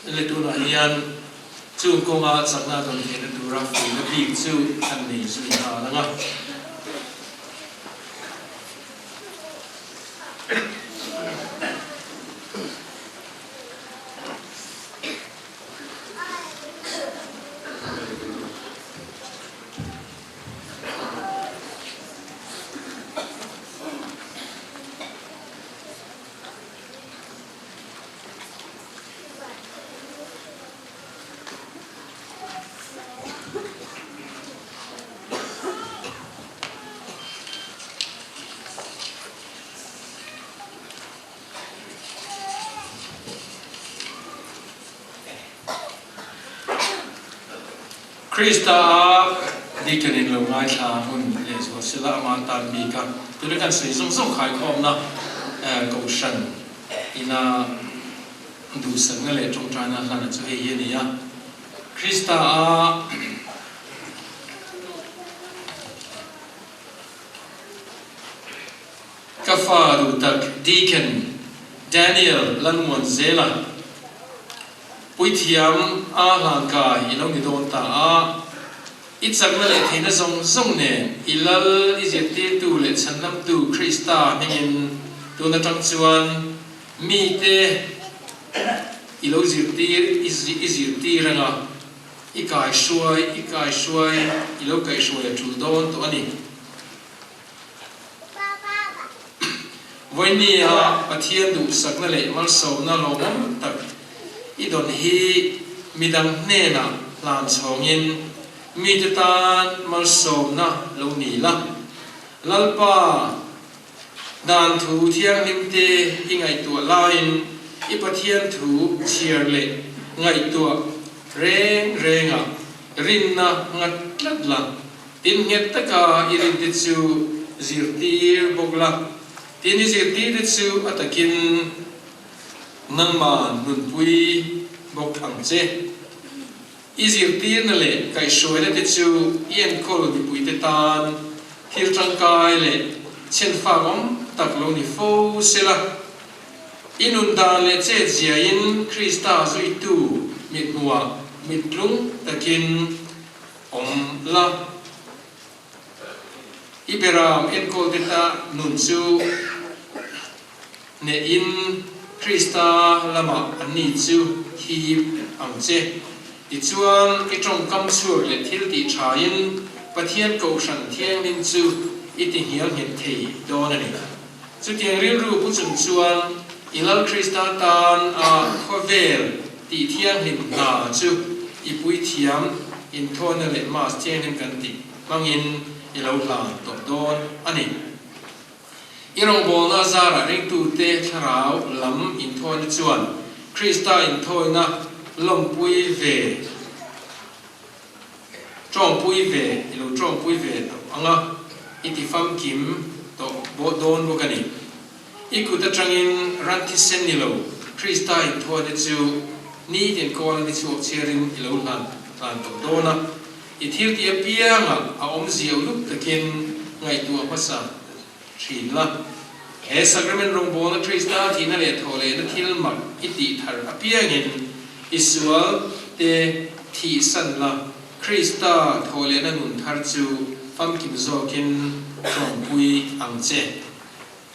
Le tunah hian chung kawnga chakna dawn theihna tura fuihna bik chu an nei zui nghal ang a. Krista a Deacon in lo ngaithla hun lehzual sela ama tan bik a, tuna kan sawi zawng zawng khaikhawmna Kohhran ina duhsakna leh tawngtaina hlana chu hei hi a ni a, Krista a Ka fa duh tak Deacon Daniel Lalmuanzela puithiam a hlankai i lo ni dawn ta a, i chakna leh theihna zawng zawng nen i lal i zirtirtu leh chhanlamtu Krista hmingin tun atang chuan mite i lo zirtir i zirtir anga i kaihruai i kaihruai i lo kaihruai a tul dawn tawh a ni. Vawinia Pathian duhsakna leh malsawmna lawmawm tak i dawn hi midang hnenah hlan chhawngin mite tan malsawmna lo ni la. Lalpa, dan thu thianghlimte i ngaihtuah laiin i Pathian thu chhiar leh ngaihtuah reng rengah rinna nghat tlat la. Tin nghet taka i rinte chu zirtir bawk la, tin i zirtirte chu a takin nangmah nunpui bawk ang che. I zirtirna leh kaihhruaina te chu i enkawl mipuite tan thil tangkai leh chhenfak awm tak lo ni fo sela. I nun dan leh chet ziain Krista zuitu mithmuhah mittlung takin Awm la, i beram enkawl te ta nun chu hnehin Krista lamah anni chu hip ang che. Tichuan, i tawngkam chhuak leh thil tih thain Pathian Kohhran Thianghlim chu i ti hnial nghet thei dawn a ni. Chutiang rilru pu chung chuan i Lal Krista tan a khawvel tih thianghlim hna chu i puithiam inthawina leh Mass thianghlim kan tih hmangin i lo hlan tawh dawn a ni. I rawngbawlna zarah ringtute thlarau lam inthawina chuan Krista inthawina lawmpui ve Tawngpui ve, i lo tawngpui ve tawh ang a, i ti famkim tawh bawh dawn bawk a ni. I kut atangin ran thisen ni lo, Krista inthuate chu nitin kawl a ni chhuak chhiarin i lo hlan hlan tawh dawn a. I thil tih apiangah a awmzia uluk takin ngaihtuah hmasa thin la. He sacrament rawngbawlna Krista thihna leh thawhlehna thil mak i tih thar apiangin i sual te thihsan la, Krista thawhlehna nun thar chu famkim zawkin tlawmpui ang che.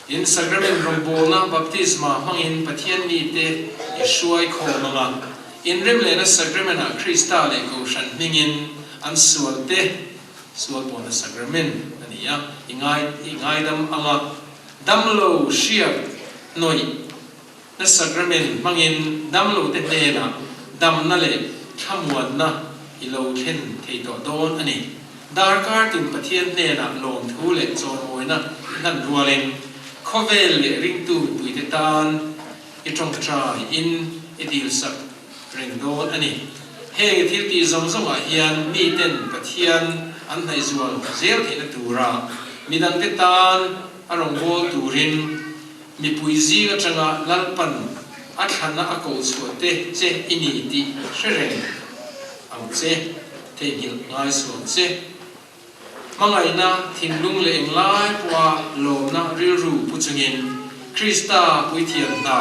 Tin, sacrament rawngbawlna baptisma hmangin Pathian mite i hruai khawm ang a, inremlehna sacrament-ah Krista leh Kohhran hmingin an sual te Sual pawhna sacrament a ni a, i ngai i ngaidam ang a, damlo hriat hnawih na sacrament hmangin damlo te hnenah damna leh thlamuanna i lo thlen thei tawh dawn a ni. Darkar tin Pathian hnenah lawmthu leh chawimawina i hlan rualin khawvel leh ringtu mipuite tan i tawngtai in i dilsak reng dawn a ni. Heng i thil tih zawng zawngah hian miten Pathian an hnaihzual zel theihna tura midangte tan a rawngbâwl turin mipui zing atanga Lalpan a thlana a koh chhuah te che i ni tih hre reng ang che, theihnghilh ngai suh ang che. Hmangaihna, thinlung leh englai pawha lawmna rilru pu chungin Krista puithiam hna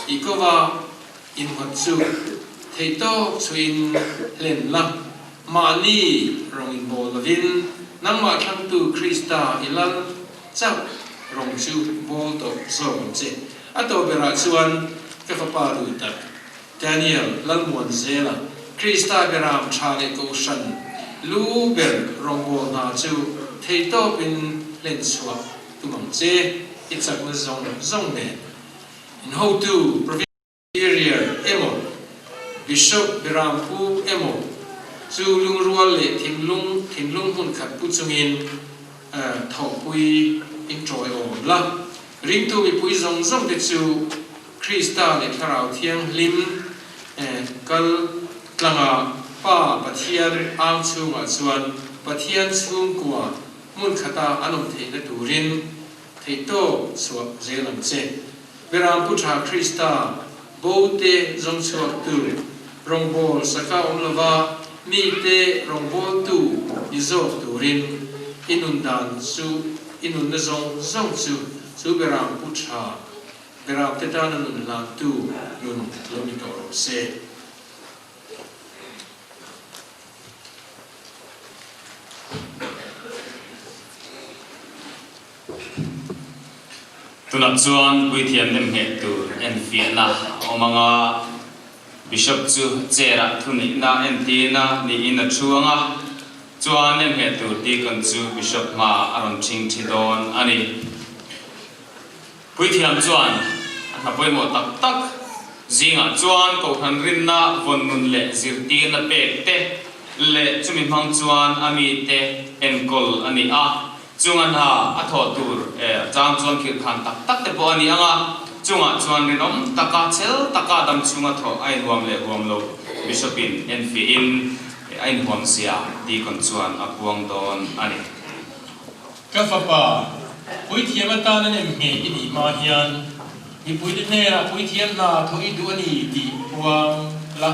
i kova innghat chu Theihtawk chhuiin hlen la, mahni rawng inbawl lovin nangmah thlangtu Krista i lal chauh rawng chu bawl tawh zawk ang che. A tawh berah chuan ka fapa duh tak Daniel Lalmuanzela, Krista beram tha leh kohhran lu ber rawngbâwl hna chu theihtawpin hlen chhuah tum ang che, i chakna zawng zawng nen. In hotu Provincial emaw, Bishop beram pu emaw chu lungrual leh thinlung thinlung hmun khat pu chungin thawhpui in tawiawm la. Ringtu mipui zawng zawng te chu Krista leh Thlarau Thianghlim kal tlanga Pa Pathian ang chhungah chuan Pathian chhungkua hmun khata an awm theihna turin theihtawp chhuah zel ang che. Beram Pu Tha Krista bo te zawng chhuaktu, rawngbâwl saka awm lova mite rawngbâwltu ni zawk turin i nun dan chu, i nunna zawng zawng chu, chu Beram Pu Tha Beramte tana nun hlantu nun lo ni tawh rawh se. Tunah chuan puithiam nem ngheh tur enfiahna a awm ang a, Bishop chu chair-ah thunihna entirna niin a thu ang a, chuan nem ngheh tur deacon chu Bishop hmaah a rawn ṭhingṭhi dawn a ni. Puithiam chuan a hna pawimawh tak tak zingah chuan Kohhran rinna vawn nun leh zirtirna pek te leh chumi hmang chuan a mite enkawl a ni a. Chung a hna a thawh tur chang chuan khirhkhan tak tak te pawh a ni ang a, chungah chuan rinawm taka chhel taka dam chhunga thawh a inhuam leh huam loh Bishop-in enfiahin a inhuam zia Deacon chuan a puang dawn a ni. Ka fapa, puithiam atan an em ngheh i nih hma hian mipuite hnenah puithiam hna thawh i duh a ni tih puang la.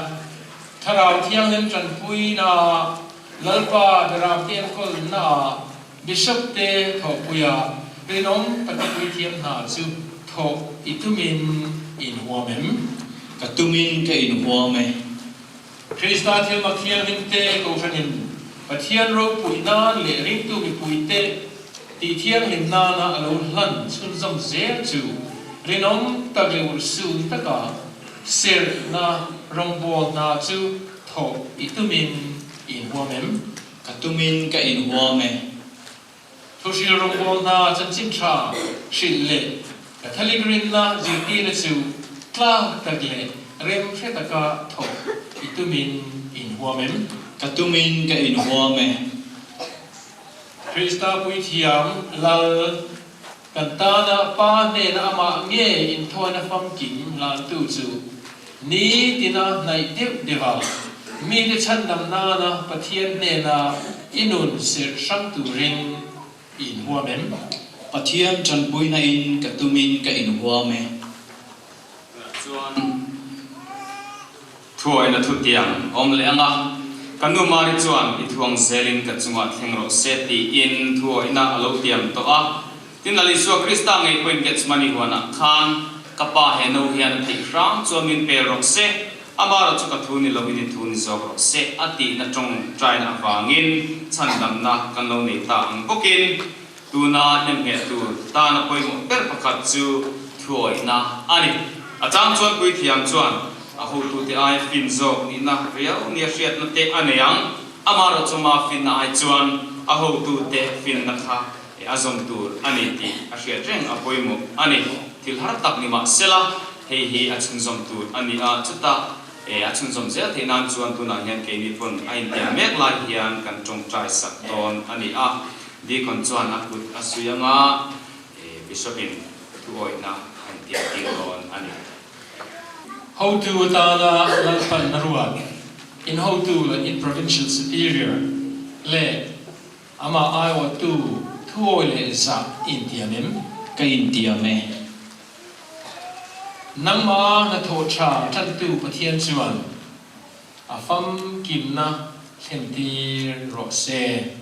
Thlarau Thianghlim tanpuinaah, Lalpa Beramte enkawlnaah, Bishop te thawhpuiah rinawm taka puithiam hna chu thawh i tumin i inhuam em? Ka tumin ka inhuam e. Krista thilmak thianghlimte Kohhranin Pathian ropui nan leh ringtu mipuite tih thianghlim nana a lo hlan chhunzawm zel chu rinawm tak leh urhsun taka serhna rawngbawl hna chu thawh i tumin i inhuam em? Ka tumin ka inhuam e. Thuhril rawngbawl hna chanchin tha hrilh leh Catholic rinna zirtirna chu tlang tak leh rem hre taka thawk i tumin i inhuam em? Ka tumin ka inhuam e. Krista Puithiam Lal kan tana Pa hnena amah nge inthawina famkim hlantu chu nitina hnaih deuh deuh a, mite chhandam nana Pathian hnena i nun serh hrang turin i inhuam em? Pathian tanpuina in ka tumin ka inhuam e. Tunah chuan thuawina thutiang awm leh ang a, ka nu Mari chuan i thuang zelin ka chungah thleng rawh se tiin thuawina a lo tiam tawh a. Tin, Lal Isua Krista ngei pawhin Gethsemane huanah khan, Ka Pa, he no hian a theih hrang chuan min pel rawh se, amarawh chu ka thu ni lovin i thu ni zawk rawh se, a tihna tawngtaina avangin chhandamna kan lo nei ta ang bawkin, tuna hnemhmeh tur tana pawimawh ber pakhat chu thuawihna a ni. A chang chuan Puithiam chuan a hotute aia fin zawk nihna riau nia hriatna te a nei ang, amarawh chu ma finna ai chuan a hotute finna kha A zawm tur a ni tih a hriat reng a pawimawh a ni. Thil har tak ni mah sela, hei hi a chhunzawm tur a ni a, chutah a chhunzawm zel theih nan chuan tunah hian keini pawn a intiam mek lai hian kan tawngtai sak dawn a ni a. Deacon chuan a kut a sui anga Bishop-in thuawihna a intiam tir dawn a ni. Hotu atana Lalpan a ruat, in hotu leh in Provincial Superior leh Amah aiawhtu thuawi leh zah i intiam em? Ka intiam e. Nangmah hnathawh tha tantu Pathian chuan a famkimna thlentir rawh se.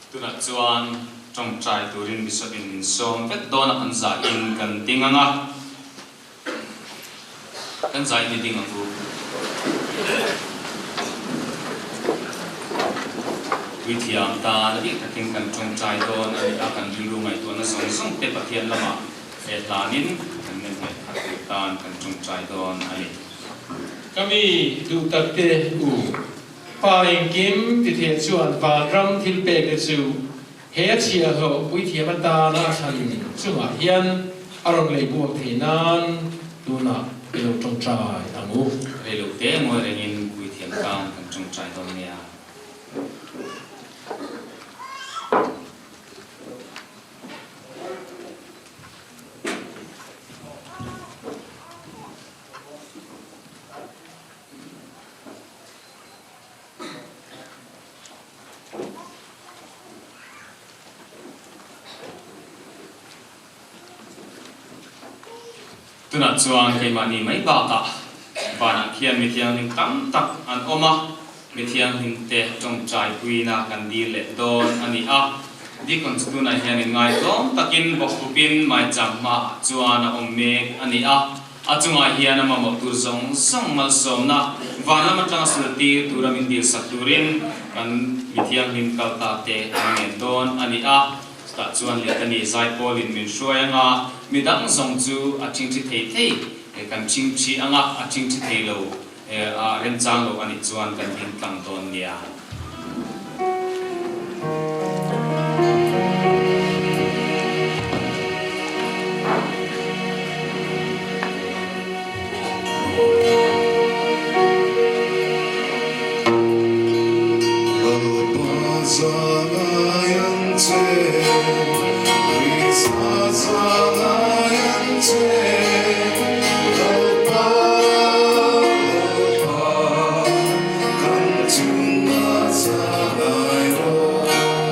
Tunah chuan tawngtai turin Bishop in min sawm vek dawn a, kan zahin kan ding ang a, kan zahin i ding ang u. Puithiam tan a bik takin kan tawngtai dawn a ni a, kan rilru ngaihtuahna zawng zawng te Pathian lamah he hlanin kan nem ngaih khat tur tan kan tawngtai dawn a ni. Ka mi duh tak te u, Pa engkim titheh chuan vanram thil pek te chu he a chhiahhlawh puithiam atana a thlan chungah hian a rawn lei buak thei nan tunah i lo tawngtai ang u. Reilote ngawi rengin puithiam tan kan tawngtai dawn nia. Tunah chuan keimahni mai bakah vanah khian mi thianghlim tam tak an awm a, mi thianghlimte tawngtaipuina kan dil leh dawn a ni a. Deacon chu tunah hian inngaihtlawm takin bawkpupin maicham hmaah chuan a awm mek a ni a. A chungah hian a mamawh tur zawng zawng malsawmna van lam atanga sultir tura min dilsak turin kan mi thianghlim kal ta te an ngen dawn a ni a. Chutah chuan Litani zaipawlin min hruai anga midang zawng chu a thingthi thei thei kan thingthi anga a thingthi thei lo a remchang lo a nih chuan kan ding tlang dawn nia. Lalpa zangai an che, Krista zangai an che, Lalpa, Lalpa, kan chungah zangai rawh.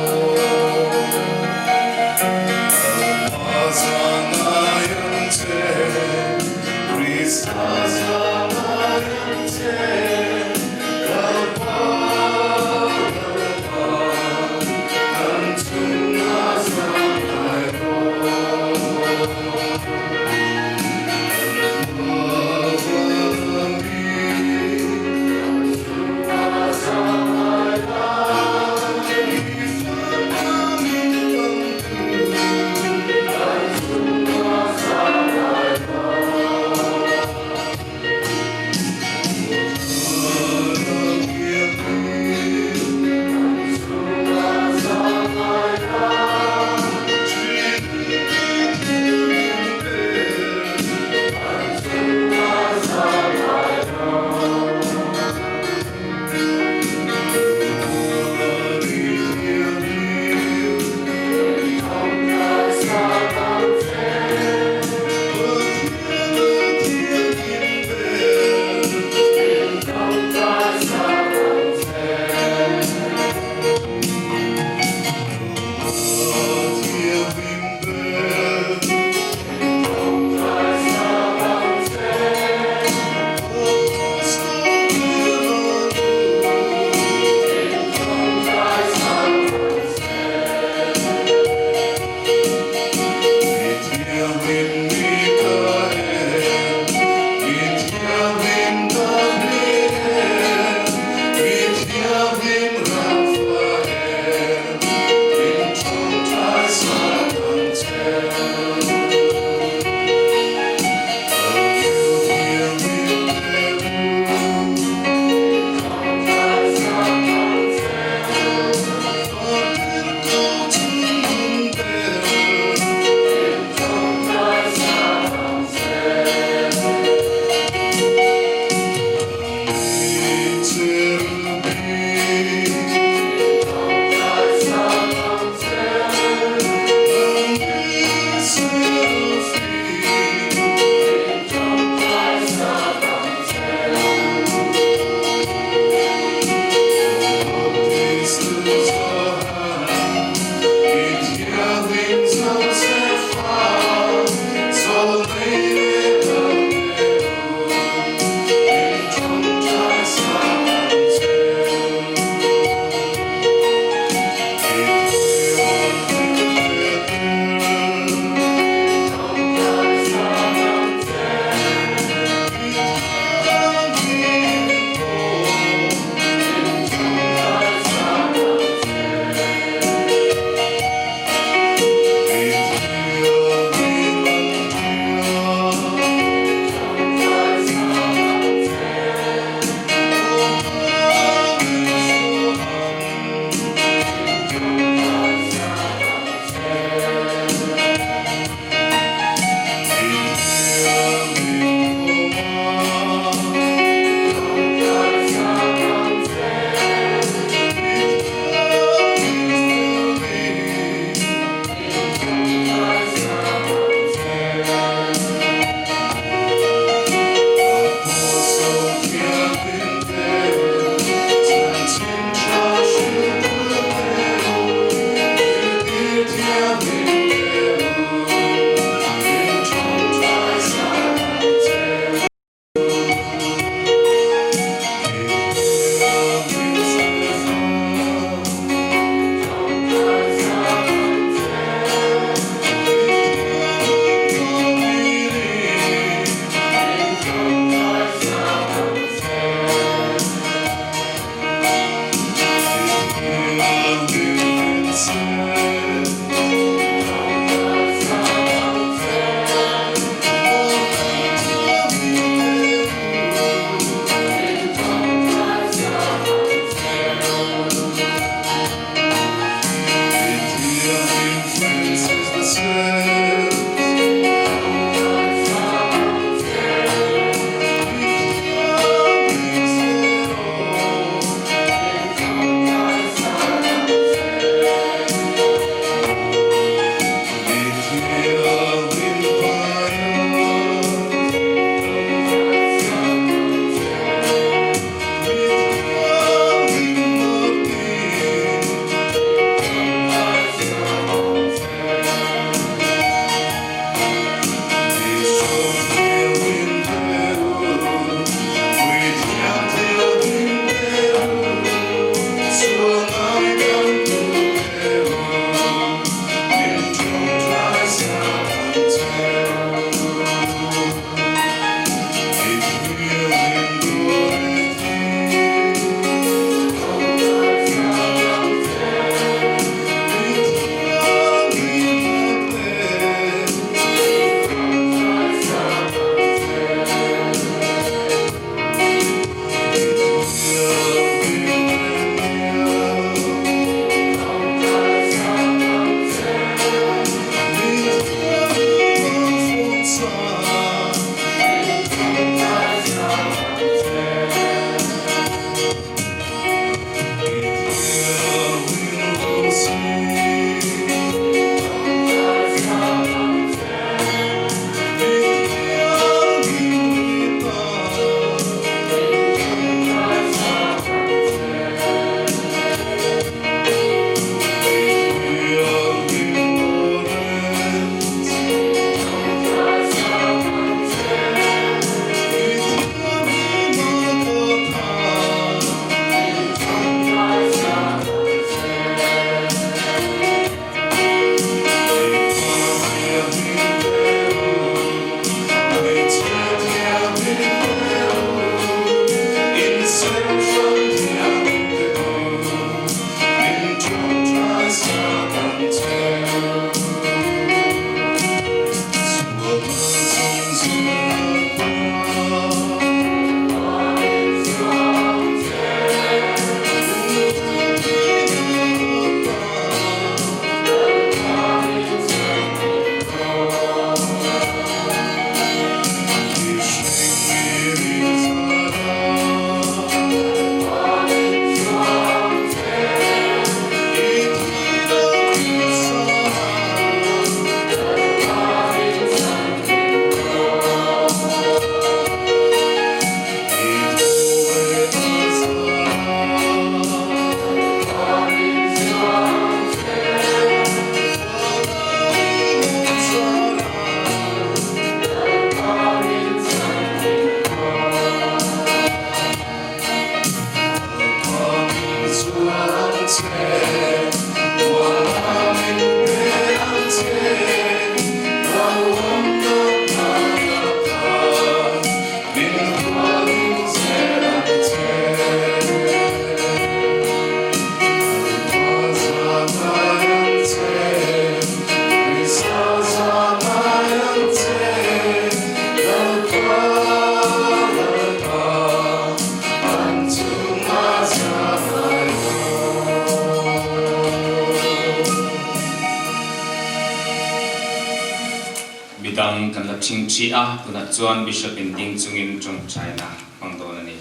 ṭhingṭhi a, tunah chuan Bishop in ding chungin ṭawngṭaina hmang dawn a ni.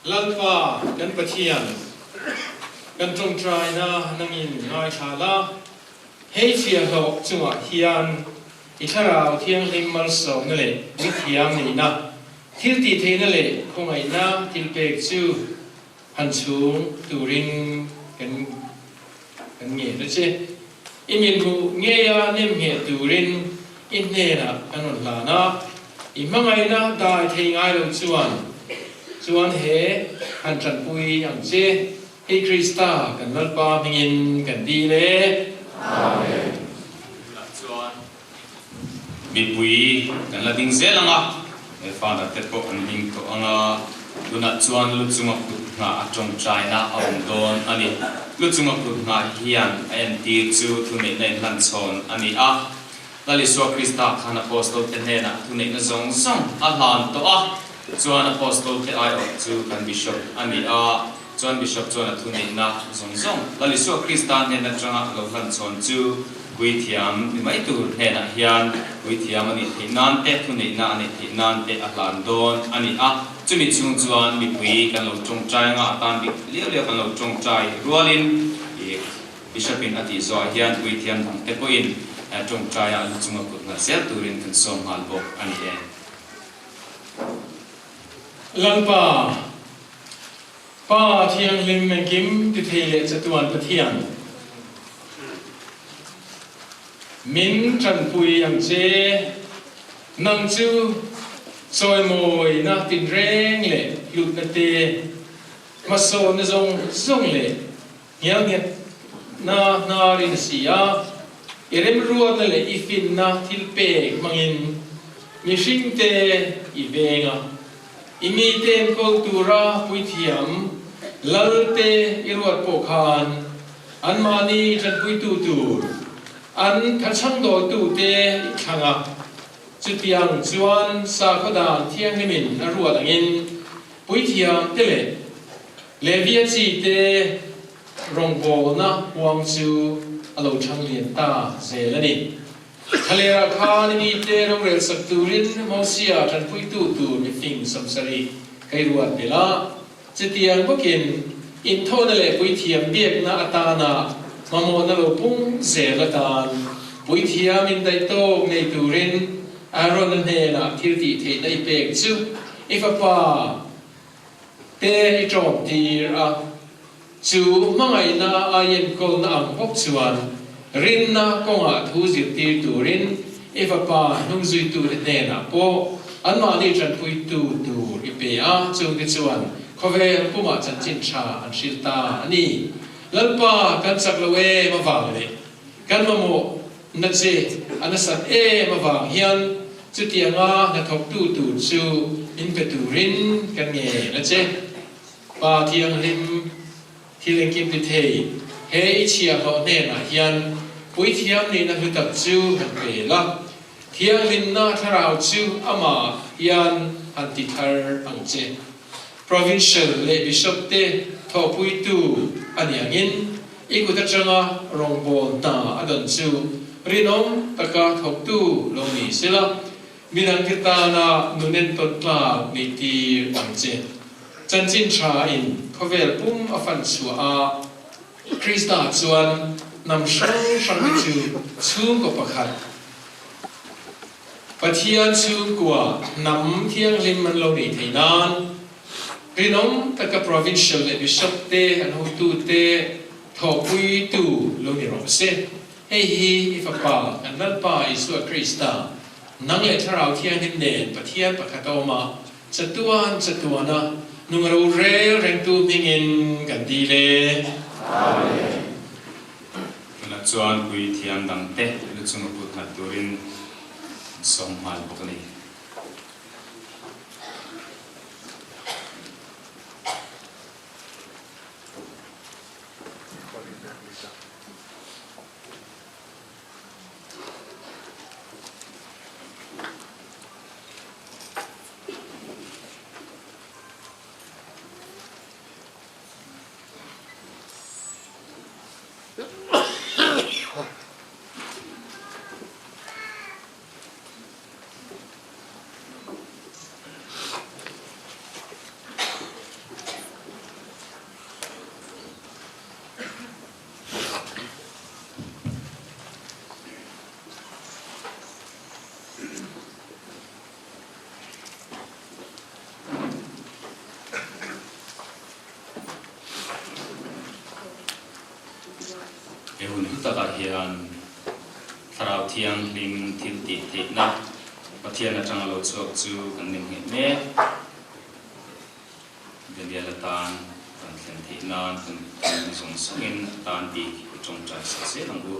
Lalpa kan Pathian, kan ṭawngṭaina nangin ngaithla la, hei fiahhlawh chungah hian i Thlarau Thianghlim malsawmna leh puithiam neihna, thil tihtheihna leh khawngaihna thilpek chu han chhung turin kan kan ngen a che. I min hmuh ngeia nem ngheh turin i hnenah kan rawn hlan a, i hmangaihna dai thei ngai lo chuan chuan he han tanpui ang che. Hei Krista kan Lalpa hmingin kan dil e. Amen. Tunah chuan mipui kan la ding zel ang a, he father te pawh an ding tawh ang a, tunah chuan lu chunga kut nghah a tawngtaina a awm dawn a ni. Lu chunga kut nghah hian a entir chu thuneihna inhlanchhawn a ni a, Lal Isua Krista khan Apostol te hnenah thuneihna zawng zawng a hlan tawh a, chuan Apostol te aiawh chu kan Bishop a ni a, chuan Bishop chuan a thuneihna zawng zawng Lal Isua Krista hnen atanga a lo hlan chhawn chu Puithiam ni mai tur hnenah hian Puithiam a nih theih nan te, thuneihna a neih theih nan te a hlan dawn a ni a, chumi chhung chuan mipui kan lo tawngtai anga a tan bik liau liau kan lo tawngtai rualin ih Bishop in a tih zawhah hian Puithiam dang te pawhin tawngtaia a lu chunga kut nghat zel turin kan sawm nghal bawk a ni e. Lalpa, Pa Thianghlim engkim ti thei leh chatuan Pathian, min tanpui ang che, nang chu chawimawina tinreng leh hlutna te, hmasawnna zawng zawng leh Hnialnghet na hnar in a si a, i remruatna leh i finna thil pek hmangin mihringte i veng a, i mite enkawl tura puithiam Lalte i ruat pawh khan anmahni tanpuitu tur an thachhangdawltute i thlang a, chutiang chuan sakhaw dan thianghlimin a ruat angin puithiamte leh Levia chi te rawngbawlna huang chu a lo thang lian ta zel a ni. Thlalerah khan i mite rorel sak turin Mosia tanpuitu tur mifing 70 ka i ruat belh a. Chutiang bawkin inthawhna leh puithiam biakna atana mamawhna lo pung zel atan puithiam indaih tawk nei turin Aaron-a hnenah thil tih theihna i pek chu i fapa Te i ṭawp tir a, chu hmangaihna a enkawlna ang bawk chuan rinna kawngah thu zirtir turin i fapa hnungzuitute hnenah pawh anmahni ṭanpuitu tur i pe a, chungte chuan khawvel pumah chanchin ṭha an hrilh ta a ni. Lalpa kan chak lo em avang leh kan mamawh na che a nasat em avang hian chutianga hnathawktu tur chu min pe turin kan ngen a che. Pa Thianghlim, thil engkim ti thei, he i chhiahhlawh hnenah hian puithiam nihna hlu tak chu han pe la, Thianghlimna thlarau chu amah hian han ti thar ang che. Provincial leh Bishop te thawhpuitu a ni angin i kut atanga rawngbâwl hna a dawn chu rinawm taka thawktu lo ni sela, midangte tana nun entawn tlak neitir ang che. Chanchin tha in khawvel pum a fan chhuah a, Krista chuan hnam hrang hrangte chu chhungkaw pakhat, Pathian chhungkua hnam thianghlim an lo nei thei nan rinawm taka Provincial leh Bishop te an hotute thawhpuitu lo ni rawh se. Hei hi i Fapa kan Lalpa Isua Krista, nang leh Thlarau Thianghlim nen Pathian pakhat a awm a, chatuan chatuana nung ro rel rengtu hmingin kan dil e. Amen. Tunah chuan puithiam dangte lu chunga kut nghat turin an sawm nghal bawk a ni. hian Thlarau Thianghlim thil tih theihna Pathian atanga lo chhuak chu kan nem nghet mek. Daniel atan kan thlen theih nan kan thinlung zawng zawngin atan bik i tawngtai sak zel ang u.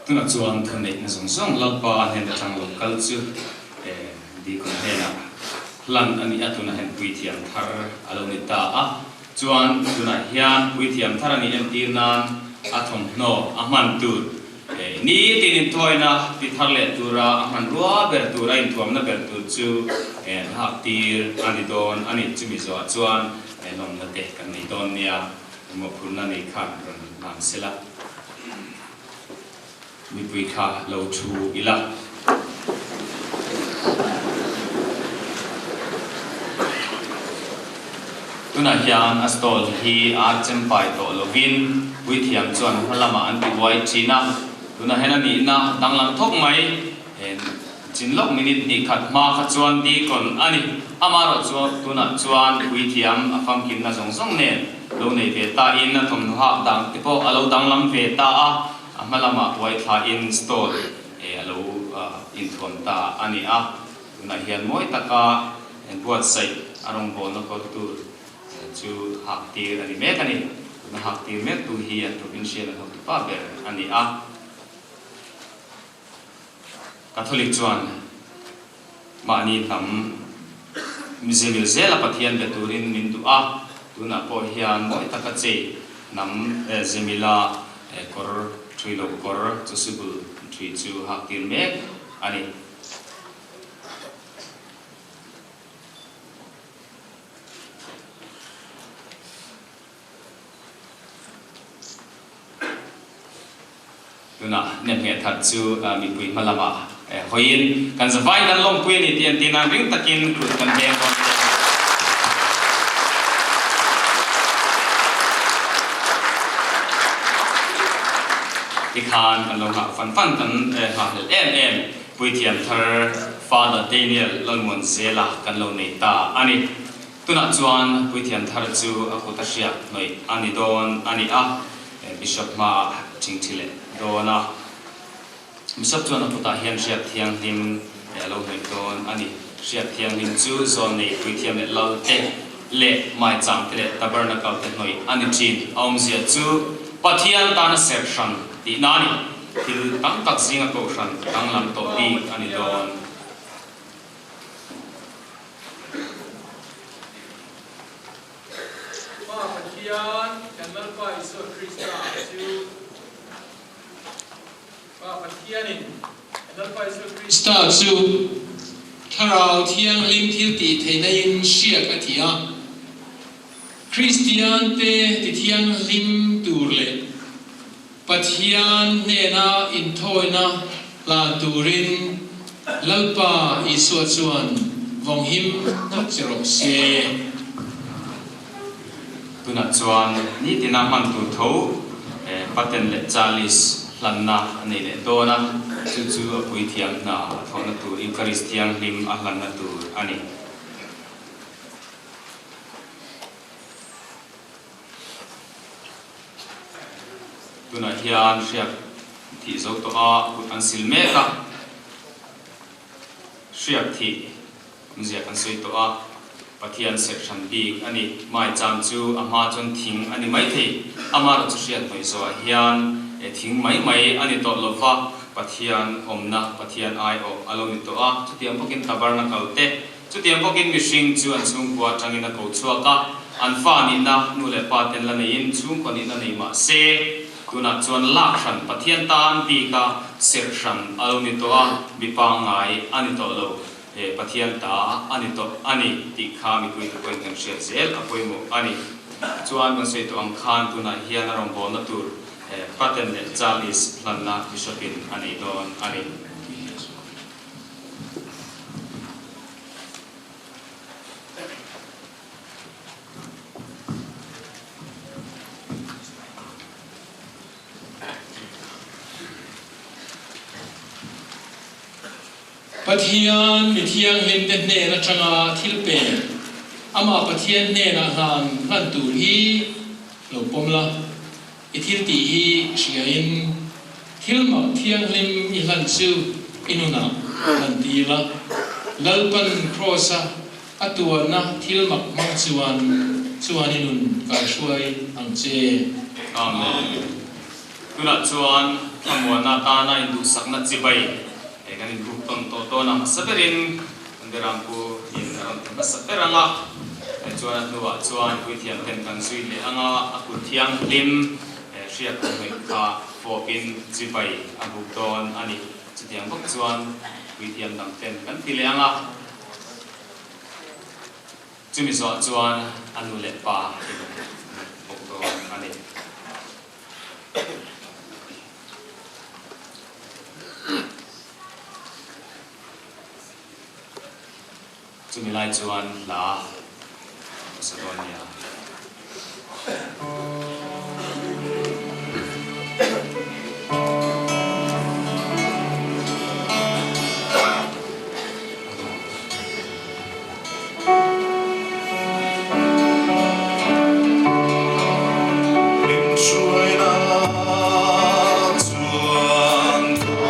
Tunah chuan thuneihna zawng zawng Lalpa hnen atang lo kal chu Deacon hnenah hlan a ni a, tunah hian puithiam thar a lo ni ta a. Chuan tunah hian puithiam thar a nih entir nan a thawmhnaw a hman tur nitin inthawina ti thar leh tura a hmanrua ber tur a inthuamna ber tur chu hak tir a ni dawn a ni. Chumi zawhah chuan lawmna te kan nei dawn nia. Mawhphurhna nei khan rawn hlan sela, mipui kha lo thu ila. Tunah hian a stall hi a chempai tawh lovin puithiam chuan hma lamah an ti uai thin a, tunah hian a nihna danglam thawk mai. Chin lawk minute hnih khat hma kha chuan deacon a ni. Amaherawh chu tunah chuan puithiam a famkimna zawng zawng nen lo nei ve ta in a thawmhnaw hak dang te pawh a lo danglam ve ta a, a hma lamah uai thla in stall a lo inthuam ta a ni a. Tunah hian mawi taka buatsaih a rawngbawlna kawr tur chu hak tir a ni mek a ni. Tuna hak tir mek tu hi an provincial an hotupa ber a ni a. Catholic chuan mahni hnam mizemil zela Pathian be turin min duh a, tunah pawh hian mawi taka chei hnam zemila kawr thui lo kawr chusibul thui chu hak tir mek a ni. Tunah nemhmeh that chu mipui hma lamah hawiin kan zavaiin kan lawmpui a ni tih an ti nan ring takin kut kan veng dawn nia. Tikhan kan lo nghah fan fan kan nghahhlelh em em Puithiam thar Father Daniel Lalmuanzela kan lo nei ta a ni. Tunah chuan puithiam thar chu a kut a hriak hnawih a ni dawn a ni a, Bishop hmaah ṭhingṭhi leh dawn a. Bishop chuan a kutah hian hriak thianghlim a lo hnawih dawn a ni. Hriak thianghlim chu zawlnei puithiam leh lal te leh maichang te leh tabernacle te hnawih a ni thin. A awmzia chu Pathian tana serh hran tihna a ni. Thil tam tak zinga kohhran danglam tawh bik a ni dawn. Pa Pathian, kan Lalpa Isua Krista chu Pa Pathianin kan Lalpa Isua Krista chu Thlarau Thianghlim thiltih theihna in hriak a ti a. Kristiante tithianghlim tur leh Pathian hnena inthawina hlan turin Lalpa Isua chuan vawnghim tlat che rawh se. Tunah chuan nitina hman tur tho Paten leh Chalice hlanna a nei leh dawn a, chu chu a puithiam hna a thawhna tur Eucharist thianghlim a hlanna tur a ni. Tunah hian hriak thih zo tawh a, kut an sil mek a, hriak thih awmzia kan sawi tawh a, Pathian serh hran bik a ni. Maicham chu a hma chuan thing a ni maithei, amaherawh chu hriat hnawih zawhah hian thing mai mai a ni tawh lo va, Pathian awmna, Pathian aiawh a lo ni tawh a, chutiang bawkin tabernacle te, Chutiang bawkin mihring chu an chhungkua atangin a ko chhuak a, an fa nihna nu leh pa ten la neiin chhungkaw nihna nei mah se, tunah chuan lak hran Pathian tan bika serh hran a lo ni tawh a, mi pangngai a ni tawh lo, he Pathian ta a ni tawh a ni tih kha mipuite pawhin kan hriat zel a pawimawh a ni. Chuan kan sawi tawh ang khan tunah hian a rawngbawlna tur Paten leh Chalice hlanna Bishop-in a nei dawn a ni. Pathian mi thianghlimte hnen atanga thil pek, amah Pathian hnenah hlan hlan tur hi lo pawm la. I thil tih hi hriain thil mak thianghlim i hlan chu i nunah hlan tir la. Lalpan Kraws-a a tuarna thil mak hmang chuan chuan i nun kaihruai ang che. Amen. Tunah chuan thlamuanna atana induhsakna chibai he kan inbuk tawn tawh dawn a, hmasa berin kan Berampu in a rawn ti hmasa ber ang a, chuan a hnuah chuan puithiam ten kan zui leh ang a, a kut thianghlim hriat ang hmeh kha fawpin chibai a buk dawn a ni. Chutiang bawk chuan puithiam dang ten kan ti leh ang a, chumi zawh chuan a nu leh pa in an buk dawn a ni. Chumi lai chuan hla ka sa dawn nia. Min hruaina chuan ka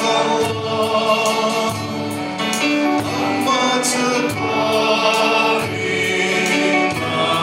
kal a, amah chu ka ring a.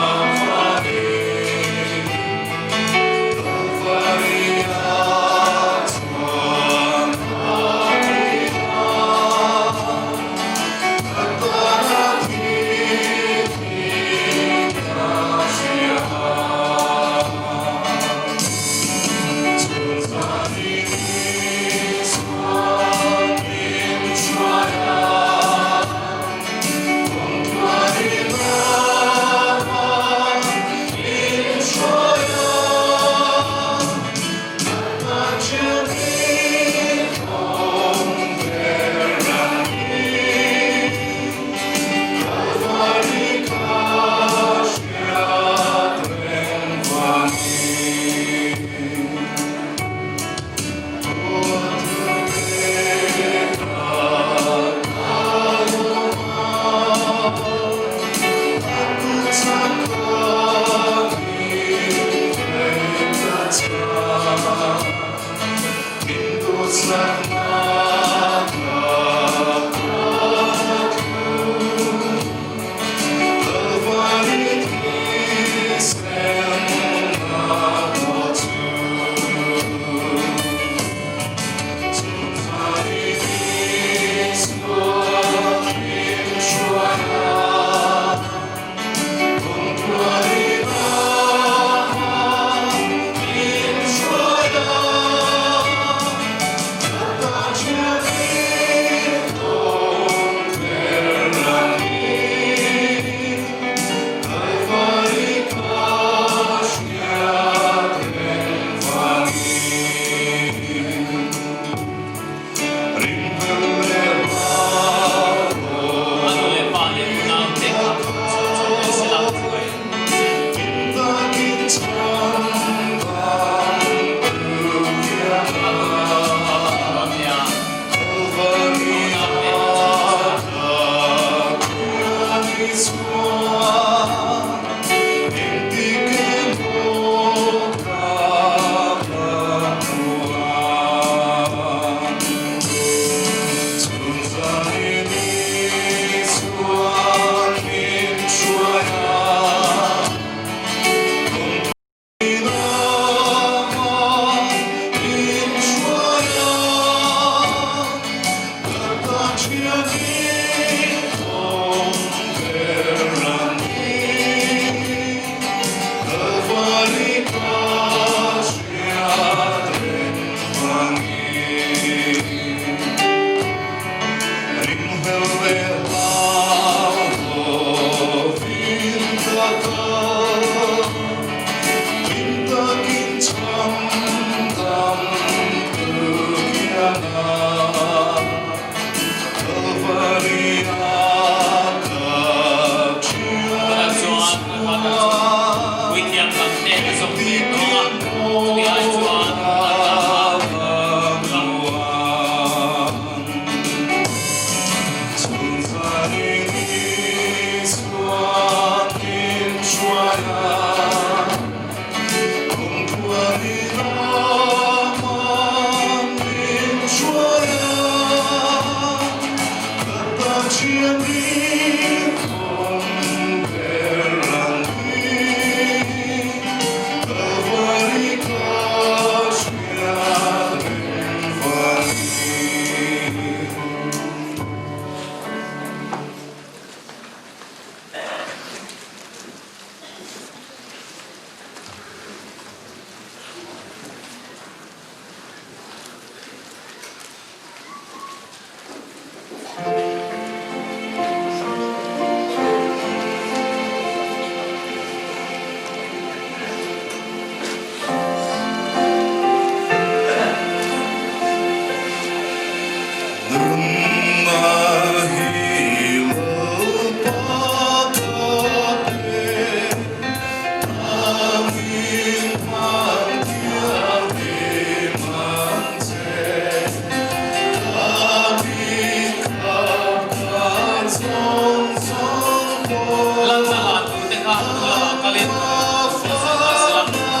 leh tawh ang a, chumi ai chuan an tan khan Lanna hlan turte kha hnung lamah kalin fel zel ta sela.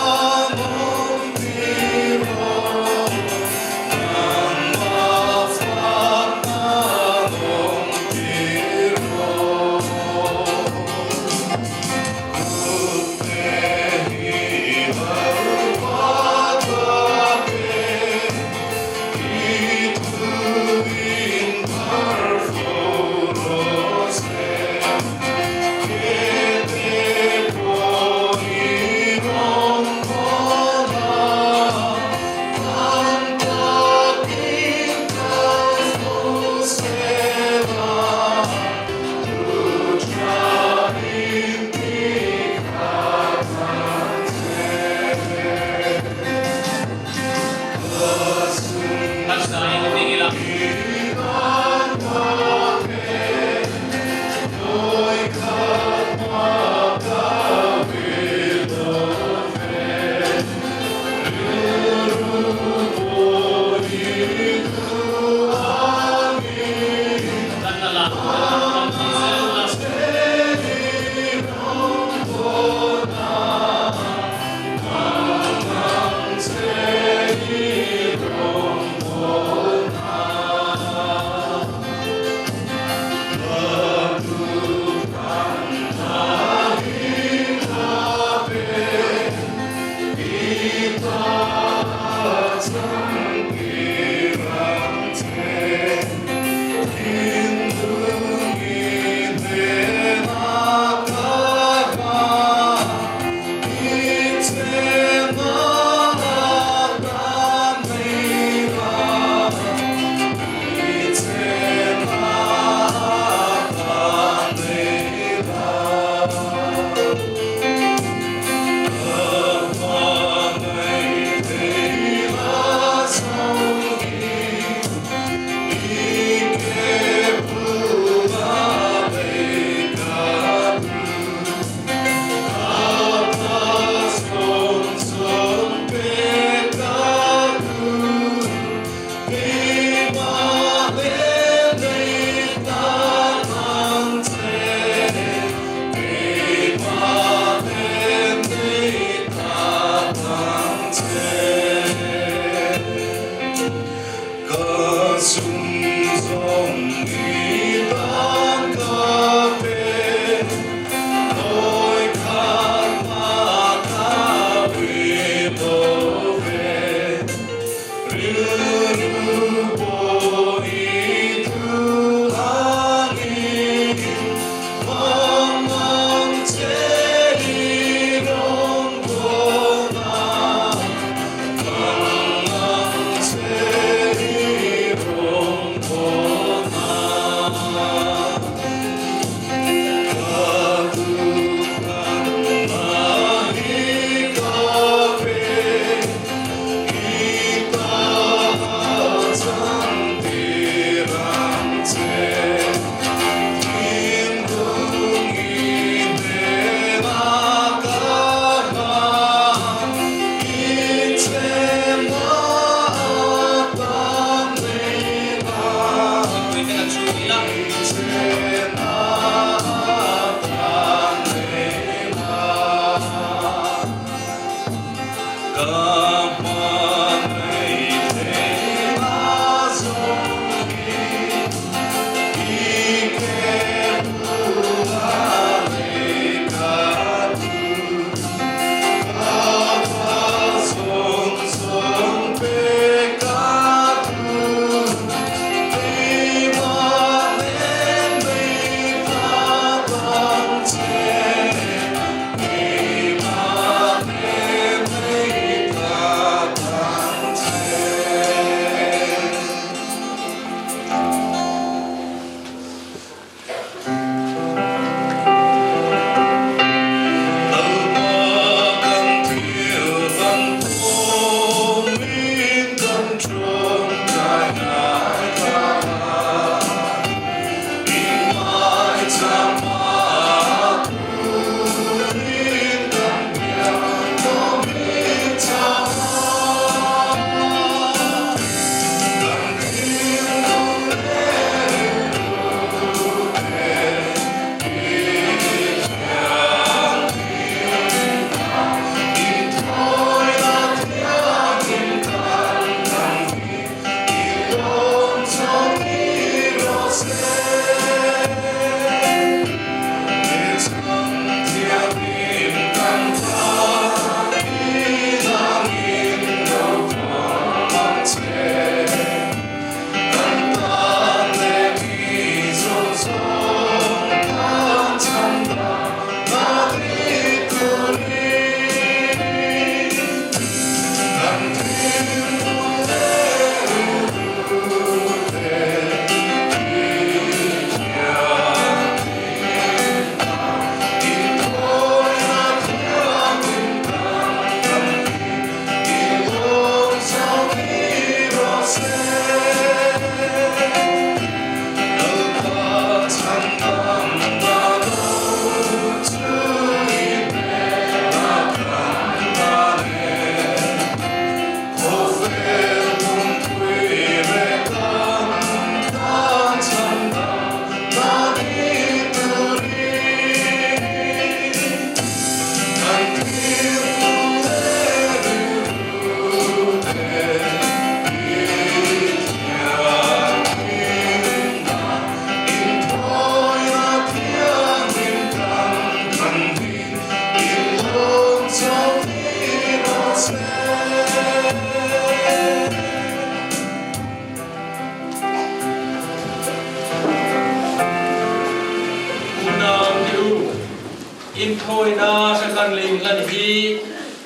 Inthawina ka kan lei hlan hi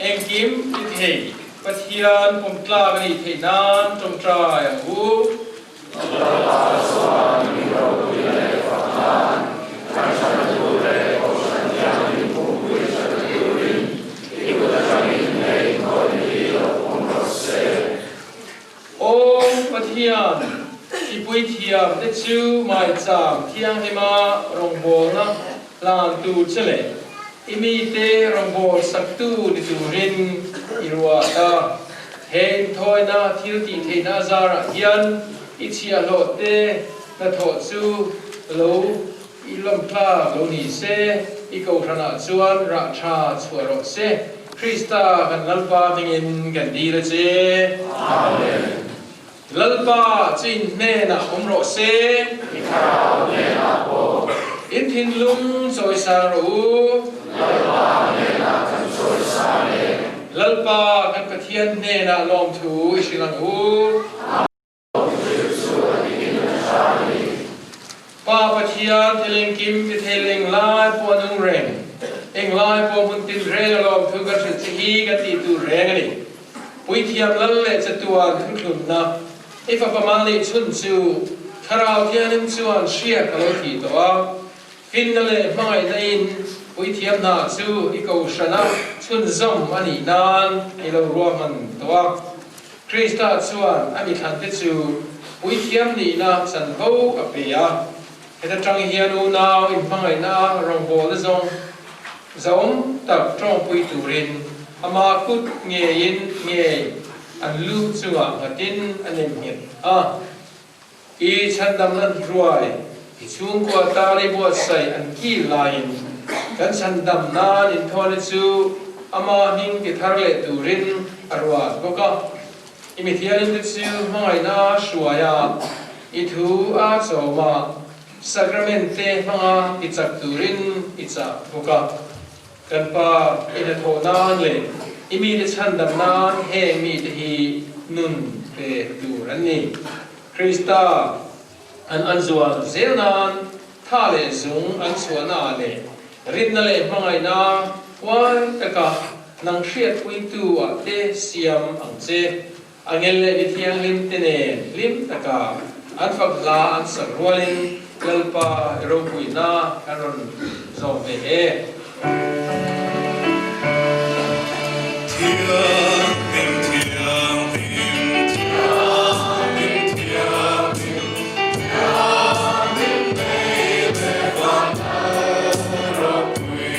engkim ti thei Pathian pawmtlak a nih theih nan ṭawngṭai ang u. Aw Pathian, i puithiamte chu maicham thianghlima rawngbawlna hlantu che leh i mite rawngbâwl saktu ni turin i ruat a. He inthawina thil tih theihna a zarah hian i chhiahhlawhte hnathawh chu lo i lawmtlak lo ni se, i kohhranah chuan rah tha chhuah rawh se. Krista kan Lalpa hmingin kan dil a che. Amen. Lalpa chu in hnenah awm rawh se. I thlarau hnenah pawh. In thinlung chawisang rawh u. Lalpa hnenah kan chawisang e. Lalpa kan Pathian hnenah lawmthu i hrilh ang u. Pa Pathian thil engkim ti thei leh englai pawh a nung reng, englai pawh hmun tin reng a lawmthu kan hrilh che hi kan tih tur reng a ni. Puithiam lal leh chatuan thuthlunna i fapa mal neih chhun chu Thlarau Thianghlim chuan hriak a lo ti tawh a, finna leh hmangaihna in puithiam hna chu i kohhrana chhunzawm a nih nan i lo ruahman tawh a. Krista chuan a mithlante chu puithiam nihna chanvo a pe a, heta tang hian unau inhmangaihna a rawngbawlna zawng zauhawm tak tawngpui turin ama kut ngeiin ngei an lu chungah nghatin a nem nghet a. I chhandamna hruai i chhungkua tan i buatsaih an kil laiin kan chhandam nan inthawhna chu ama hming ti thar leh turin. a ruat bawk a. I mithianghlimte chu hmangaihna hruai a, i thu a chawm a, sacrament te hmanga ti chak turin i chah bawk a. Kan Pa i hnathawh nan leh i mite chhandam nan heng mite hi nun pe tur an ni. Krista an an zual zel nan tha leh zung an chhuahna ah leh rinna leh hmangaihna huai taka nang hriatpuitu ah te siam ang che. Angel leh mi thianghlim te nen hlim taka an fak hla an sak rualin Lalpa i ropuina kan rawn zawm ve e. Thianghlim, thianghlim, thianghlim, thianghlim, thianghlim lei leh van ropui,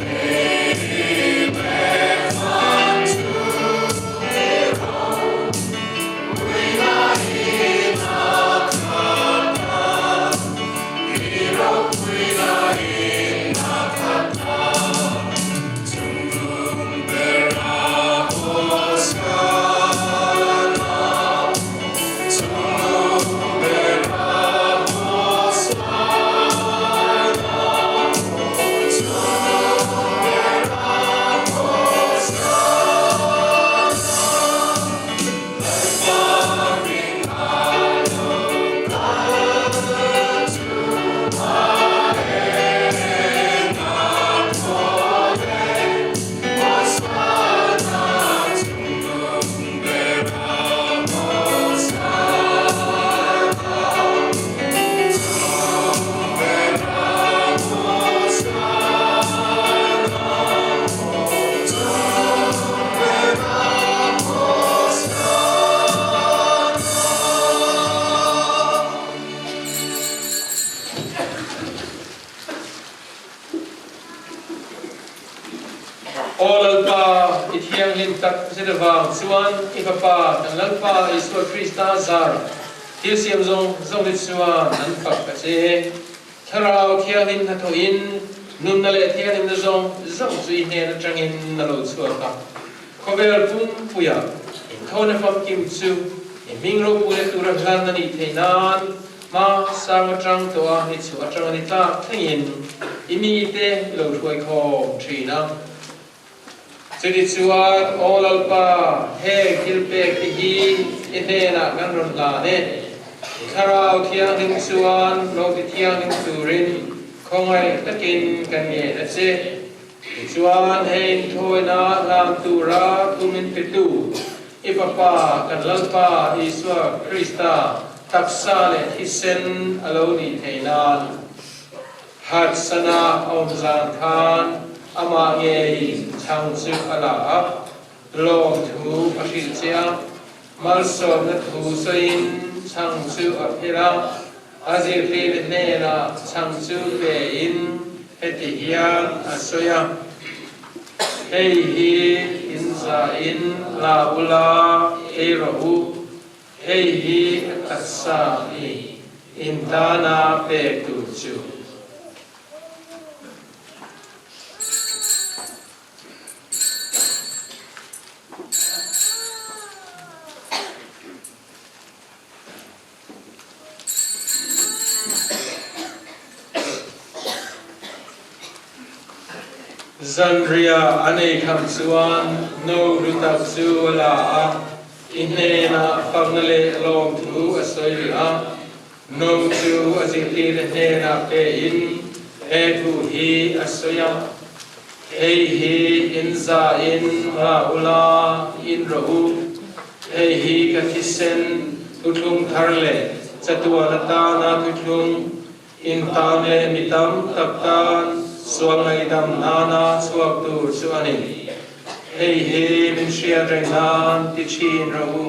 lei leh van chu Aw Lalpa, i thianghlim tak zet avang chuan i Fapa kan Lalpa Isua Krista zar thil siam zawng zawng te chuan an fak a che. Thlarau thianghlim hnathawhin nunna leh thianghlimna zawng zawng chu i hnen atangin a lo chhuak a. Khawvel pumpuia inthawhna famkim chu i hming ropui leh tura hlan a nih theih nan hma sang atang tawh a ni chhuah atanga ni tlak thlengin i mite i lo hruai khawm thin a. Chutichuan, Aw Lalpa, heng thil pek te hi i hnenah kan rawn hlan e. Thlarau Thianghlim chuan lo ti thianghlim turin khawngaih takin kan ngen a che. Tichuan, hei inthawina hlan tura thu min petu i Fapa kan Lalpa Isua Krista taksa leh thisen a lo nih theih nan, Harsana a awm zan khan amah ngeiin chhang chu a la a, lawmthu a hrilh che a, malsawmna thu sawiin chhang chu a phel a, a zirtirte hnenah chhang chu pein heti hian a sawi a, Hei hi in zahin la ula ei rawh u, Hei hi a taksa i intana pek tur chu. Zanriah an ei kham chuan no hlu tak chu a la a, i hnenah fakna leh lawmthu a sawi leh a. No chu a zirtirte hnenah pein he thu hi a sawi a, Hei hi in zain la ula, in rawh u. Hei hi ka thisen thuthlung thar leh chatuan atana thuthlung in tan leh mi tam tak tan sual ngaihdam nana chhuak tur chu a ni. Hei hi min hriat reng nan ti thin rawh u.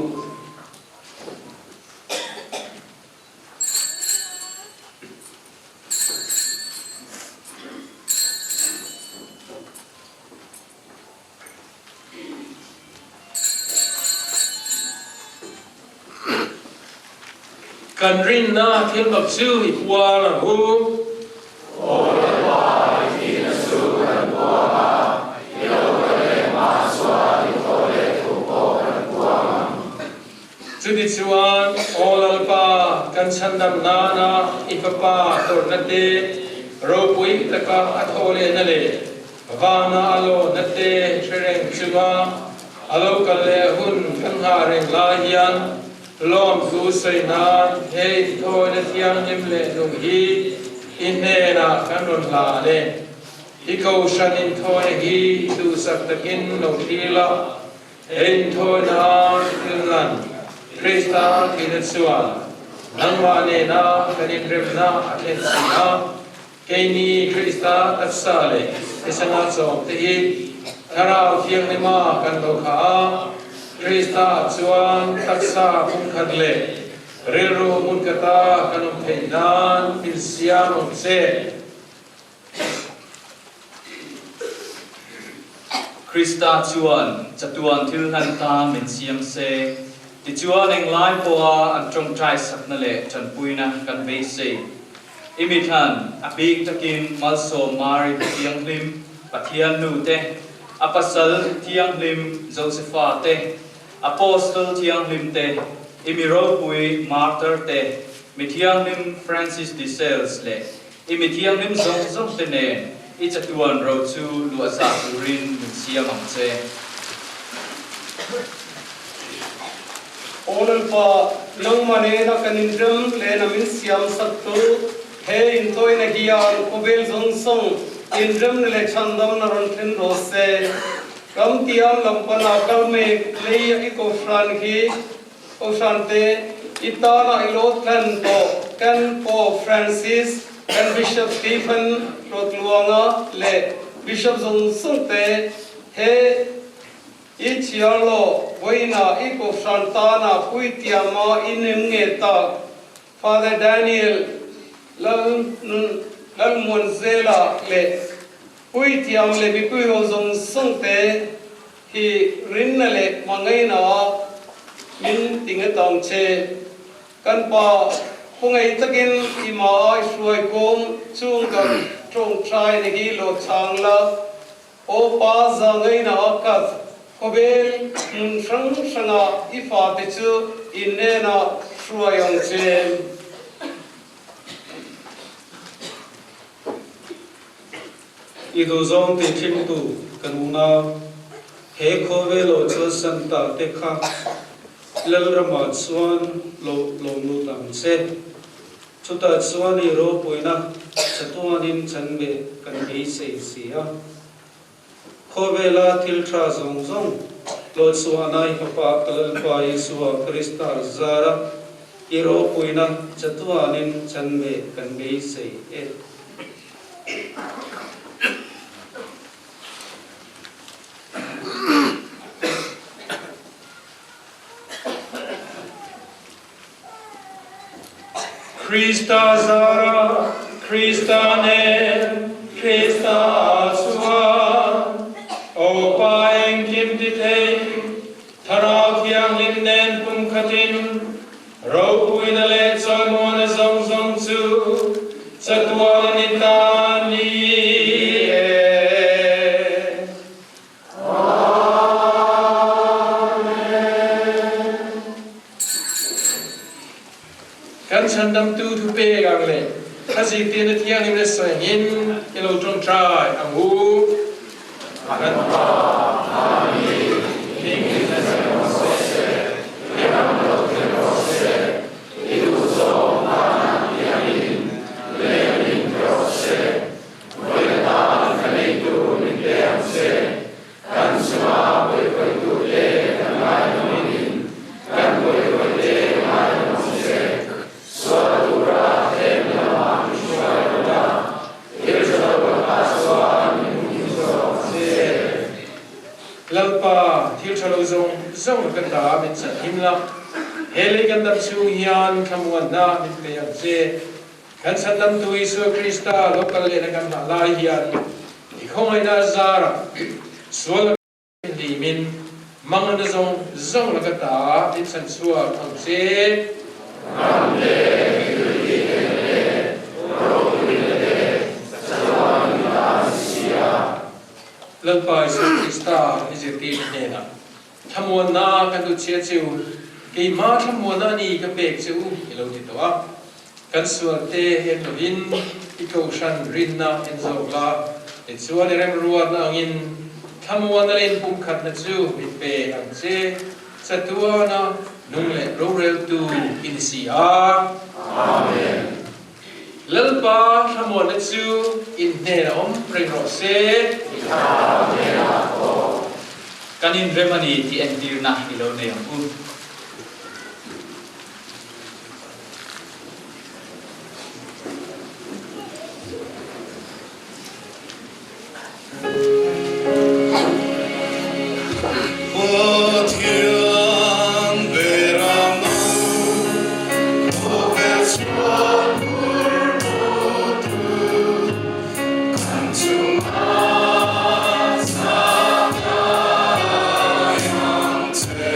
Kan rinna thil mak chu i puar ang u. Aw Lalpa, i thihna chu kan puang a, i lo kal leh hma chuan i thaw leh. Chutichuan, Aw Lalpa, kan chhandam nana i Fapa tawrhna te, ropui taka a thawh lehna leh vana a lawhna te hre reng chunga a lo kal leh hun kan nghah reng lai hian lawmthu sawi nan he inthawina thianghlim leh nung hi i hnenah kan rawn hlan e. I kohhran inthawina hi duhsak takin lo thlir la, Inthawina thilngan Krista thihna chuan nangmah nena kan inremna a thlen si a, keini Krista taksa leh thisena chawngte hi Thlarau Thianghlima kan lo kha a, Krista chuan taksa hmunkhat leh rilru hmunkhata kan awm theih nan min siam ang che. Krista chuan chatuan thil hlan tan min siam se, tichuan englai pawha an tawngtai sakna leh tanpuina kan beisei. I mithlan a bik takin Malsawm Mari Thianghlim Pathian nu te, a pasal Thianghlim Josepha te, Apostle Thianghlim te, i mi ropui Martyr te, mi Thianghlim Francis de Sales leh I mi thianghlim zawng zawng te nen i chatuan ro chu luah zah turin min siam ang che. Aw Lalpa, nangmah nena kan inrem lehna min siam sak tu, he intawina hian khawvel zawng zawng inremna leh chhandamna rawn thlen rawh se. Ram tiam lam pana kal mek lei a i kohhran hi Kohhran te i tana i lo tlen tawh kan Pope Francis, kan Bishop Stephen Rotluanga leh Bishop zawng zawng te he i chhiar lo vawiina i Kohhran tana puitiama i nem nge tak Father Daniel Lalmuanzela leh puitiam leh mipui ho zawng zawng te Hi rinna leh hmangaihna min ti nge tang che. Kan Pa, khawngaih takin i ma ai hruai kawm chung kan tawngtai na hi lo chang la. Aw Pa zangaihna a kat khawvel hmun hrang hranga i fate chu in hnenah hruai ang che. I duhzawng tih thlimtu kan unau, he khawvel aw chuan Santa te kha Lalramah chuan lo lawm lut ang che. Chutah chuan i ropuina chatuanin chan leh kan beisei si a. Khawvela thil tha zawng zawng hlawhchhuahna i Fapa ka Lalpa Isua Krista zara i ropuina chatuanin chan leh kan beisei e. Krista zara, Krista nen, Krista chuan, Aw Pa engkim ti thei, Thlarau Thianghlim nen pumkhatin, Ropuina leh chawimuana zawng zawng chu chatuan a ni ta ni e. Amen. Kan chhandamtu thupek ang leh a zirtirna thianghlim leh sawiangin i lo tawngtai ang u. Kan Pa, Amen. Hming in rawh se, i ram lo thleng rawh se, i duhzawng vanah tiangin leiamin ti rawh se. Vawiin atan ka neitu min pe ang che, kan chunga pawihkhawitute kan ngaihnamin kan pawihkhawite ngaihna ang che. Sual tura tlem lamah min hruai lo la, thil tha lo lakah chuan min hum zawk ang che. Lalpa, thil tha lo zawng zawng ka ta min chhan him la, he lei kan dam chhung hian thlamuanna min pe ang che. Kan Chhandamtu Isua Krista lo kal lehna kan hah lai hian i khawngaihna a zarah sual a hlimin mangana zawng zawng laka ta min chhan chhuak ang che. Ram te, thiltih theihna te, ropuina te, chatuan in ta a ni si a. Lalpa Isua Krista i zirtirna hnenah thlamuanna kan duh chhia cheu. Keimah thlamuana a ni ka pek che u i lo ti tawh a. Kan sualte en lovin i kohhran rinna en zawk la, tichuan i remruatna angin thlamuana leh inpumkhatna chu min pe ang che, chatuana nung leh roreltu i ni si a. Amen. Lalpa thlamuanna chu in hnenah awm reng rawh se. I thlarau hnenah pawh. Kan inrem a ni tih entirna i lo nei ang u. Pathian beram no, khawvel chhuah tur putu, kan chungah chaknai ang che.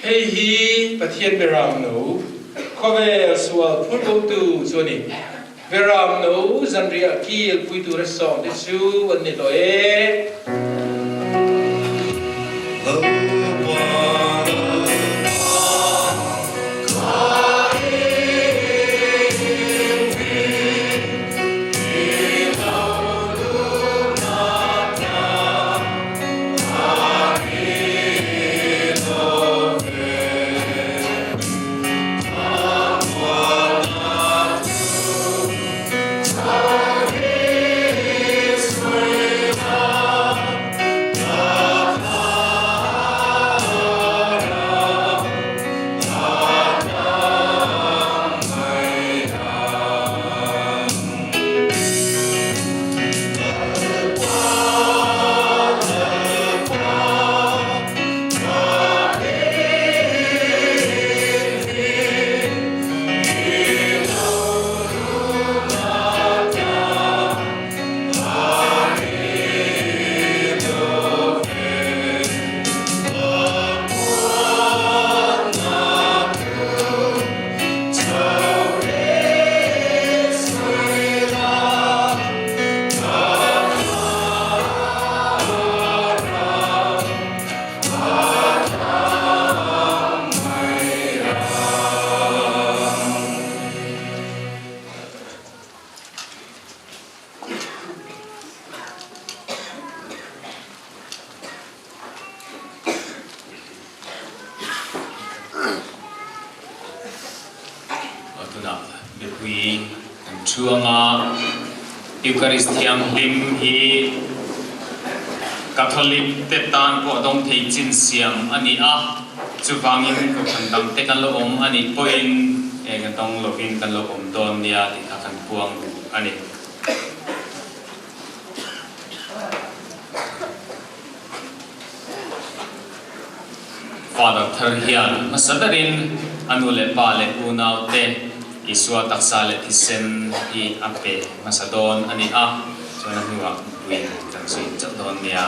Hei hi Pathian Beram No, khawvel sual phur botu chu a ni. Beram No zanriah kil pui tura sawmte chu an ni tawh e. Tunah mipui kan thu anga Eucharist thianghlim hi Catholic te tan pawh dawng thei chin siam a ni a, chuvangin kohhran dang te kan lo awm a nih pawhin eng a dawng lovin kan lo awm dawn nia tih kha kan puang duh a ni. Father thar hian hmasa berin a nu leh pa leh unaute Isua taksa leh thisen hi a pe hmasa dawn a ni a, chuan a hnuah puiin kan zui chauh dawn nia.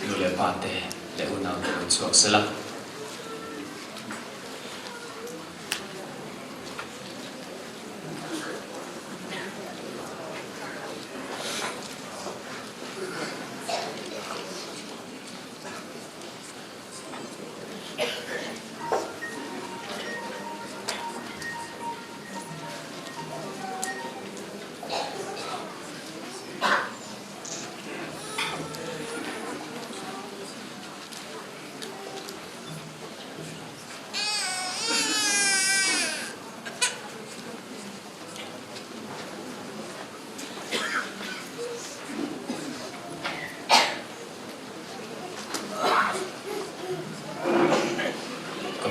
Nu leh pa te leh unau te rawn chhuak sela.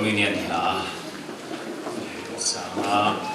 Communion hla sanga.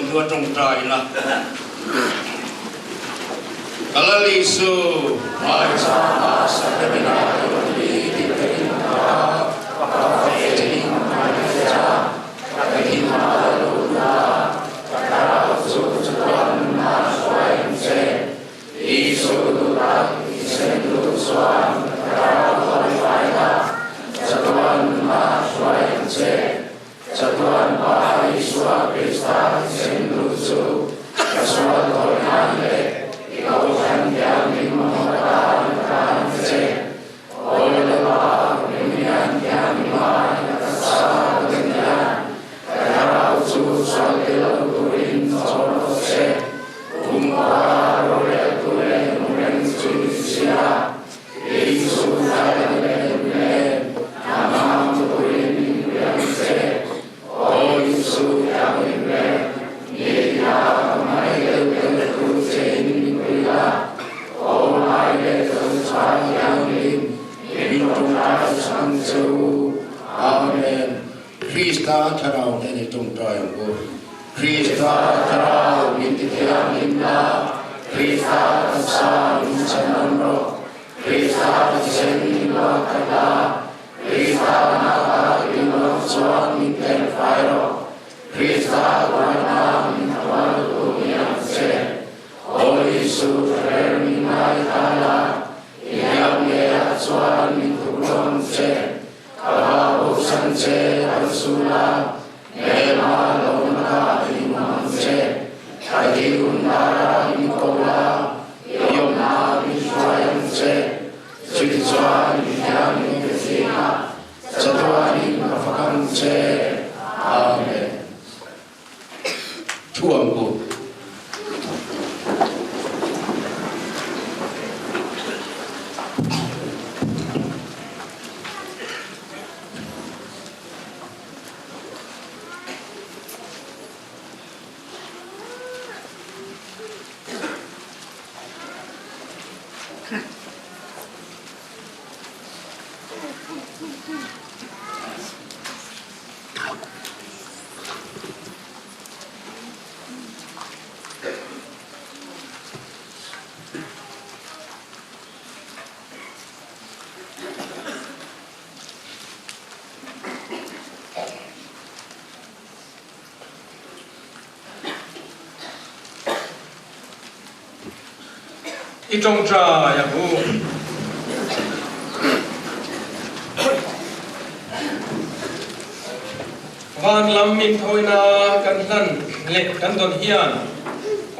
hnua tawngtai ila. Ka Lal Isu, hmaichhana Sacrament ah i awm hi tih ka ring ta a, ka fe in ka hre a, ka him a lo na, ka thlarau chu chuan a hruai ang che. Isu duhtak i sen duh chuan ka thlarau hawi fai la, chatuan a hruai ang che. Chatuan Pa Isua Krista thisen duh chu ka sual tawh nan leh i Kohhran thianghlim hmawh atan ka hlan che. Awi Lalpa, Ringlian thianghlima i taksa ka den hian ka thlarau chu sual tel lo turin chawm rawh se. Kumkhua roreltu leh nungreng chu i si a, Isu thaina leh nungreng nang turin min pui ang che. Aw Isu thianghlim leh nitina ka hmangaih deuh deuh tur chein min pui la. Aw Mai leh Zochhai thianghlim min tawngtai chhang che u. Amen. Krista thlarau nen i tawngtai ang u. Krista thlarau min ti thianghlim la, Krista taksa min chhan rawh. Krista thisen min luak khat la, Krista naka i luak chuan min tel fai rawh. Krista tuaina min tuar tu ni ang che. Aw Isu, thler min ngai ta la, i hliam nge ah chuan min thup rawng che. Ka bosan che an sul a, hmelma lo na kha i hmu ang che. Ka thil hun dara min ko la, i awmna min hruai ang che. Chutichuan mi thiam min pe thin a, chatuanin ka fak ang che. Amen. Thu ang u. I tawngtai ang u. Van lam inthawina kan hlan leh kan dawn hian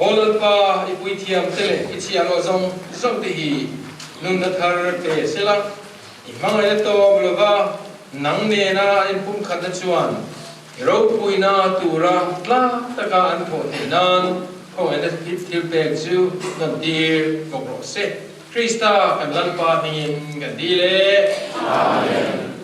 Aw Lalpa i puithiam te leh i chhiahhlawh zawng zawng te hi nunna thar pe sela, i hmangaihna tawp lova nang nena an inpumkhatna chuan i ropuina tura tlak taka an thawh theih nan khawngaihna thil pek chu nawn tir bawk rawh se. Krista kan Lalpa hmingin kan dil e. Amen.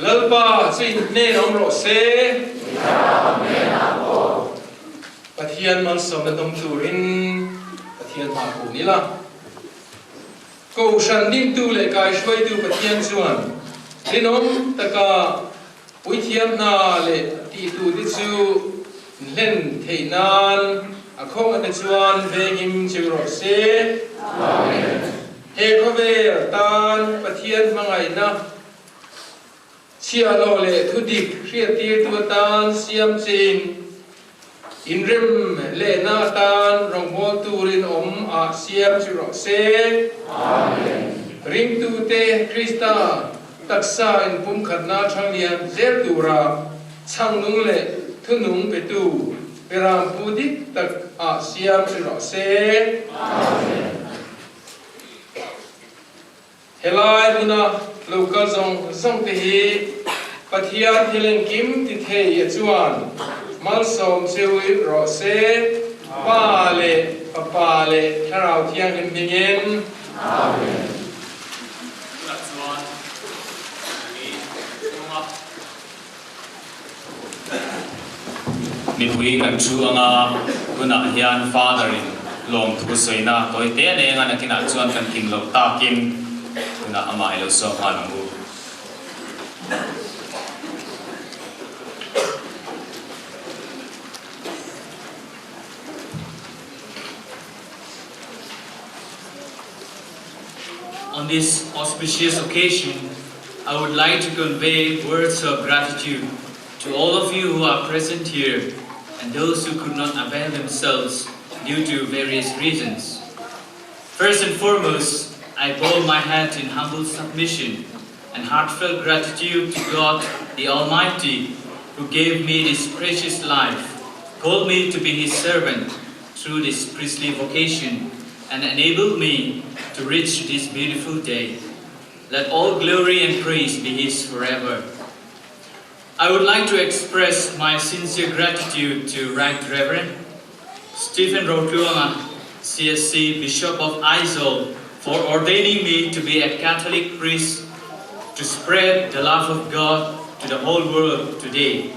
Lalpa chu in hnen awm rawh se. Pathian malsawmna dawng turin Pathian hma kun ila. Kohhran dintu leh kaihruaitu Pathian chuan rinawm taka Puithiam hna leh tihtute chu hlen theih nan a khawngahte chuan vengim cheu rawh se. Amen. He khawvel tan Pathian hmangaihna chhiahhlawh leh thudik hriattirtu atan siam chein inrem lehna atan rawngbawltu rinawm ah siam chu rawh se. Amen. Ringtute Krista taksa inpumkhatna thanglian zel tura chhangnung leh thunung petu Berampu dik tak ah siam chu rawh se. Amen. Helai hmuna lo kal zawng zawng te hi Pathian thil engkim ti thei a chuan malsawm cheu rawh se, Pa leh Fapa leh Thlarau Thianghlim hmingin. Amen. Tunah chuan mi chhunga mipui kan thu anga. Tunah hian Father in lawmthu sawina tawi te a nei anga nakinah chuan kan kim loh takin tunah amah i lo sawm nghal ang u. On this auspicious occasion, I would like to convey words of gratitude to all of you who are present here and those who could not avail themselves due to various reasons. First and foremost, I bow my head in humble submission and heartfelt gratitude to God the Almighty who gave me this precious life, called me to be His servant through this priestly vocation, and enabled me to reach this beautiful day. Let all glory and praise be His forever. I would like to express my sincere gratitude to Right Reverend Stephen Rotluanga, CSC Bishop of Aizawl, for ordaining me to be a Catholic priest to spread the love of God to the whole world today.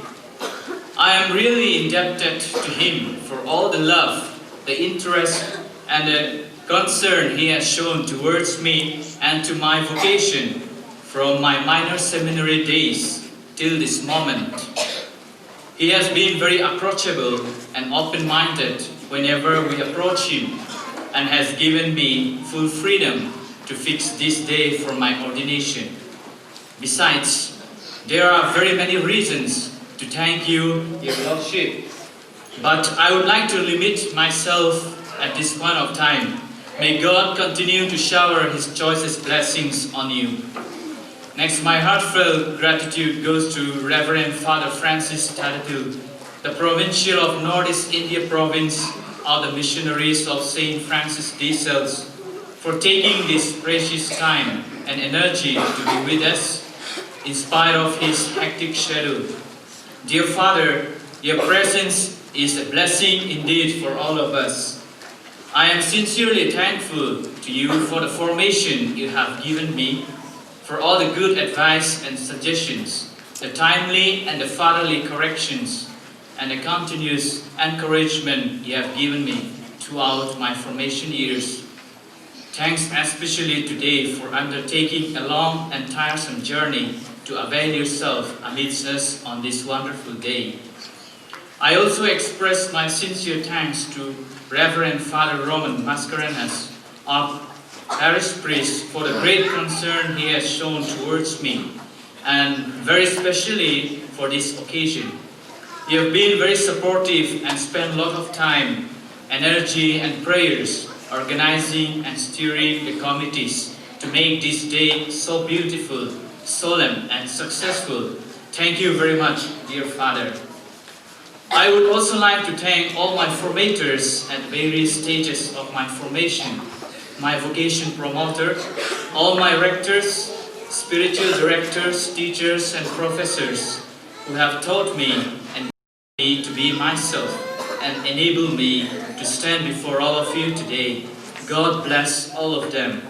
I am really indebted to him for all the love, the interest, and the concern he has shown towards me and to my vocation from my minor seminary days till this moment. He has been very approachable and open-minded whenever we approach him and has given me full freedom to fix this day for my ordination. Besides, there are very many reasons to thank you, your Lordship. But I would like to limit myself at this point of time. May God continue to shower His choicest blessings on you. Next, my heartfelt gratitude goes to Reverend Father Francis Thadathil, the Provincial of Northeast India Province of the Missionaries of St. Francis de Sales, for taking this precious time and energy to be with us in spite of his hectic schedule. Dear Father, your presence is a blessing indeed for all of us. I am sincerely thankful to you for the formation you have given me, for all the good advice and suggestions, the timely and the fatherly corrections, and the continuous encouragement you have given me throughout my formation years. Thanks especially today for undertaking a long and tiresome journey to avail yourself amidst us on this wonderful day. I also express my sincere thanks to Reverend Father Roman Mascarenhas, our parish priest, for the great concern he has shown towards me, and very especially for this occasion. You have been very supportive and spent a lot of time, energy, and prayers organizing and steering the committees to make this day so beautiful, solemn, and successful. Thank you very much, dear Father. I would also like to thank all my formators at various stages of my formation, my vocation promoter, all my rectors, spiritual directors, teachers, and professors who have taught me and me to be myself and enable me to stand before all of you today. God bless all of them.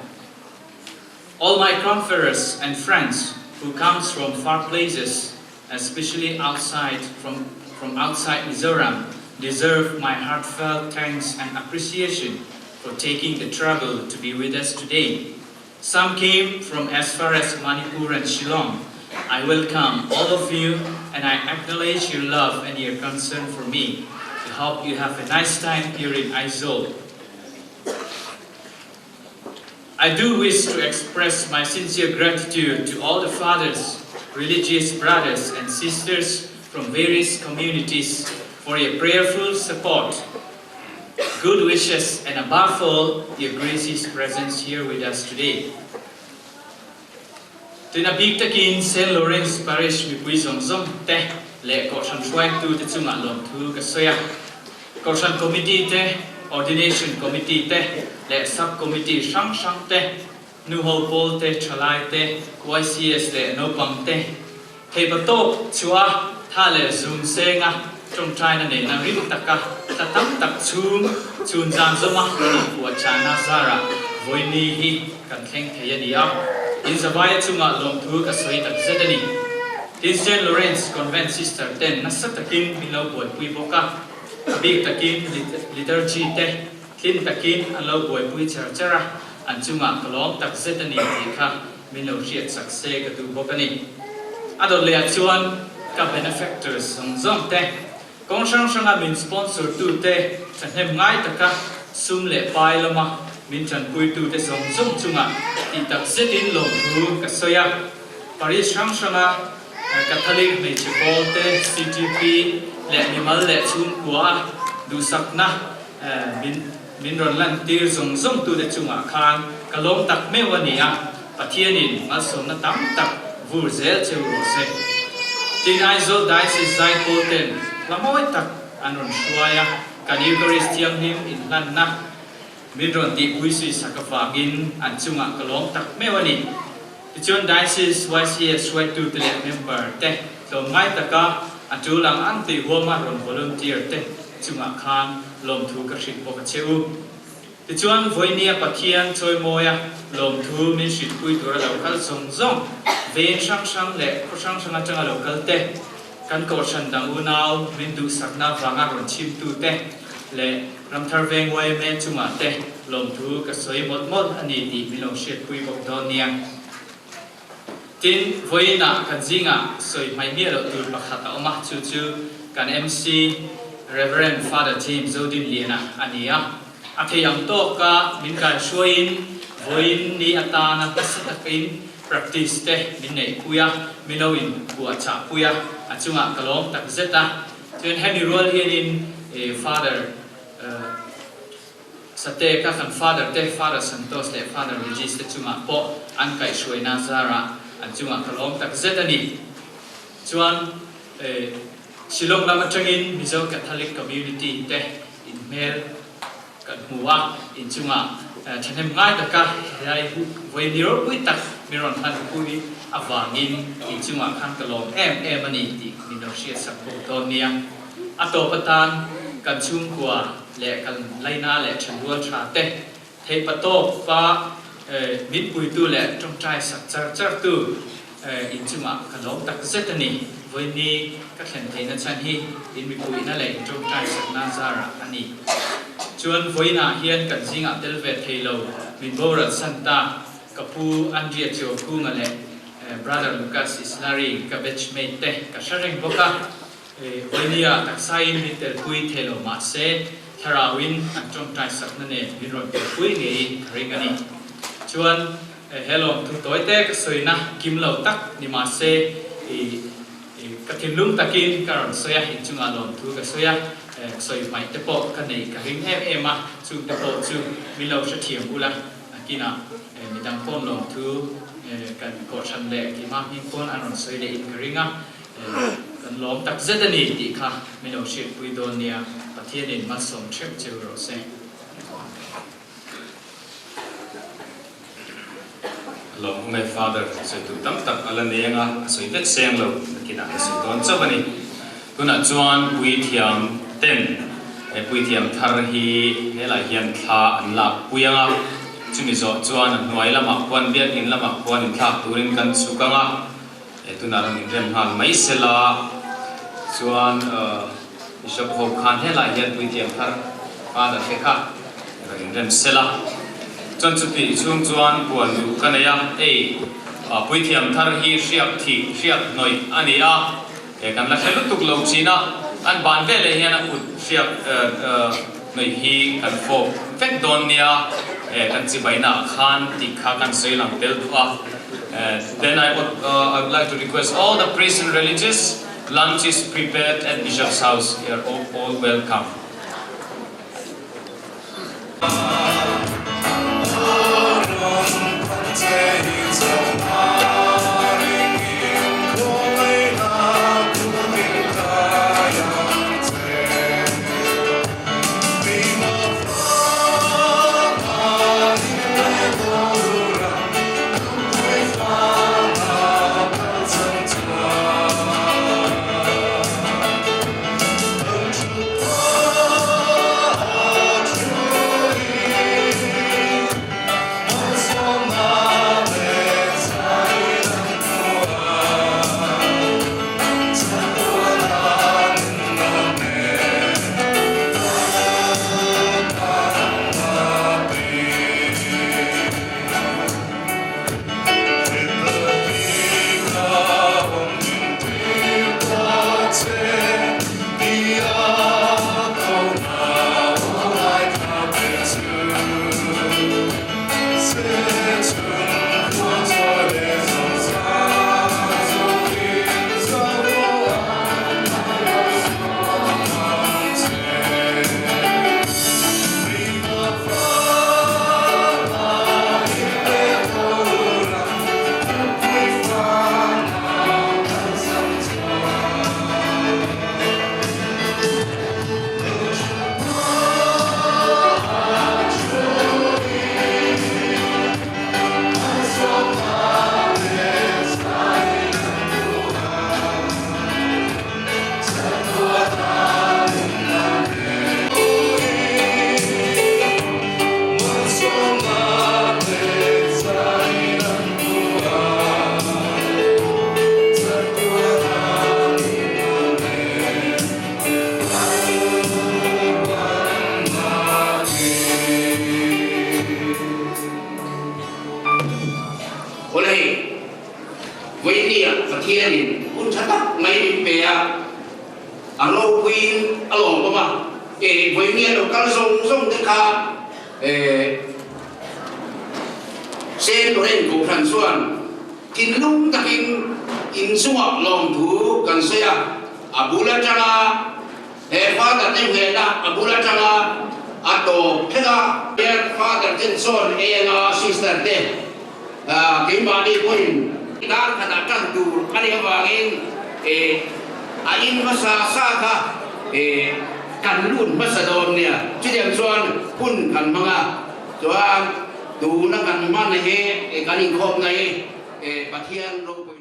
All my conferers and friends who comes from far places, especially outside from, from outside Mizoram, deserve my heartfelt thanks and appreciation for taking the trouble to be with us today. Some came from as far as Manipur and Shillong. I welcome all of you and I acknowledge your love and your concern for me. I hope you have a nice time here in Aizawl. I do wish to express my sincere gratitude to all the fathers, religious brothers and sisters from various communities for your prayerful support, good wishes, and above all, your gracious presence here with us today. Tin a bik takin St. Lawrence Parish mipui zawng zawng te leh Kohhran hruaitu te chungah lawmthu ka sawi a. Kohhran Committee te, Ordination Committee te leh Sub Committee hrang hrang te, Nuho pawl te, thalai te, YCS leh naupang te theipa tawp chua tha leh zum senga tawngtaina neihna rim taka thla tam tak chhung chhun zan zawma inphuah chana zarah vawiini hi kan thleng thei a ni a, in zavaia chungah lawmthu ka sawi tak zet a ni. Tin St. Lawrence Convent Sister ten nasa takin min lo buaipui bawk a. A bik takin liturgy te tlin takin an lo buaipui char char a, an chungah ka lawm tak zet a ni tih kha min lo hriat sak se ka duh bawk a ni. A dawt lehah chuan ka benefactors zawng zawng te, kawng hrang hranga min sponsor tu te thahnem ngai taka sum leh pai lama min tanpui tu te zawng zawng chungah tih tak zetin lawmthu ka sawi a. Parish hrang hranga Catholic hmeichhe pawl te, CTP, leh mimal leh chhungkua a duhsakna min min rawn lantir zawng zawng tute chungah khan ka lawm tak meuh a ni a, Pathianin malsawmna tam tak vur zel cheu rawh se. Tin, Aizawl Diocese zaipawl ten hla mawi tak an rawn hruai a, kan Eucharist thianghlim inhlanna min rawn tihpui suisak avangin an chungah ka lawm tak meuh a ni. Tichuan Diocese YCS hruaitute leh member te tlawmngai taka a tul ang ang tih huama rawn volunteer te chungah khan lawmthu ka hrilh bawk a che u. Tichuan vawinia Pathian chawimawia lawmthu min hrilhpui tura lo kal zawng zawng, veng hrang hrang leh khaw hrang hrang atanga lo kal te, kan kohhran dang unau min duhsakna vanga rawn chhimtu te leh Ramthar Veng yma chungah te lawmthu ka sawi mawlh mawlh a ni tih min lo hriatpui bawk dawn nia. Tin, vawiinah kan zingah sawi hmaih miah loh tur pakhat a awm a, chu chu kan MC Rev. Father James Zodinliana a ni a. A thei ang tawka min kaihruaiin vawiin ni atana nasa takin practice te min neihpui a, min lo inpuahchahpui a, a chungah ka lawm takzet a. Chuan hemi rual hianin Father Sate kha kan Father te, Father Santos leh Father Regis te chungah pawh an kaihhruaina zarah an chungah ka lawm tak zet a ni. Chuan Shillong lam atangin Mizo Catholic Community te inhmel kan hmu a, inchungah thahnem ngai taka helai vawi ni ropui tak min rawn hlanpui avangin inchungah khan ka lawm em em a ni tih min lo hriatsak bawk dawn nia. A tawp atan kan chhungkua leh kan laina leh thenrual tha te theihpatawp pa min puitu leh tawngtai sak char char tu inchungah ka lawm tak zet a ni. Vawiini ka thlen theihna chhan hi in mipuihna leh in tawngtai sakna zarah a ni. Chuan vawiinah hian kan zingah tel ve thei lo min boral san ta ka pu Andrea Chiaukhunga leh Brother Lucas Islari ka batch mate te ka hre reng bawk a. Vawinia taksain min telpui thei lo mahse thlarauin an tawngtai sakna nen min rawn telpui ngeiin ka ring a ni. Chuan He lawmthu tawite ka sawina kim lo tak ni mahse i ka thinlung takin ka rawn sawi a, inchungah lawmthu ka sawi a, sawi hmaih te pawh ka nei ka ring em em a, chung te pawh chu min lo hrethiam ula, nakinah midang pawn lawmthu kan kohhran leh keimah hming pawn an rawn sawi leh in ka ring a, kan lawm tak zet a ni tih kha min lo hriatpui dawn nia, Pathianin malsawm theuh cheu rawh se. Lawm awm e Father, sawi tur tam tak a la nei anga a sawi vek seng lo, nakinah ka sawi dawn chauh a ni. Tunah chuan puithiam ten he puithiam thar hi helai hian thla an lak pui anga, chumi zawh chuan a hnuai lamah khuan biakinn lamah khuan inthlak turin kan chhuk anga, tunah rawn inrem nghal mai sela chuan Bishop ho khan helai hian puithiam thar Father te kha rawn inrem sela. Chuan chutih chhung chuan puan duh ka nei a, hei puithiam thar hi hriak thih hriak hnawih a ni a, kan la hre lutuk lo thin a, an ban veleh hian a kut hriak hnawih hi kan fawp vek dawn nia, kan chibaina ah khan tih kha kan sawi lang tel duh a. Then I would I would like to request all the priests and religious lunch is prepared at Bishop's house, you are all welcome. Vawinia Pathianin hun tha tak mai min pe a, a ropuiin a lawmawm a, e vawinia lo kal zawng zawng te kha e Saint Laurent Kohhran chuan thinlung takin inchungah lawmthu kan sawi a, a bul atanga He Father te hnena a bul atanga a tawp thleng a. Dear Father ten chuan ei anga Sister te keimahni pawhin dar khatah tan tur a nih avangin a in hmasa sa kha kan lut hmasa dawn nia. Chutiang chuan hun kan hmang a, chuan tuna kan hman hi kan inkhawmna hi Pathian ropui.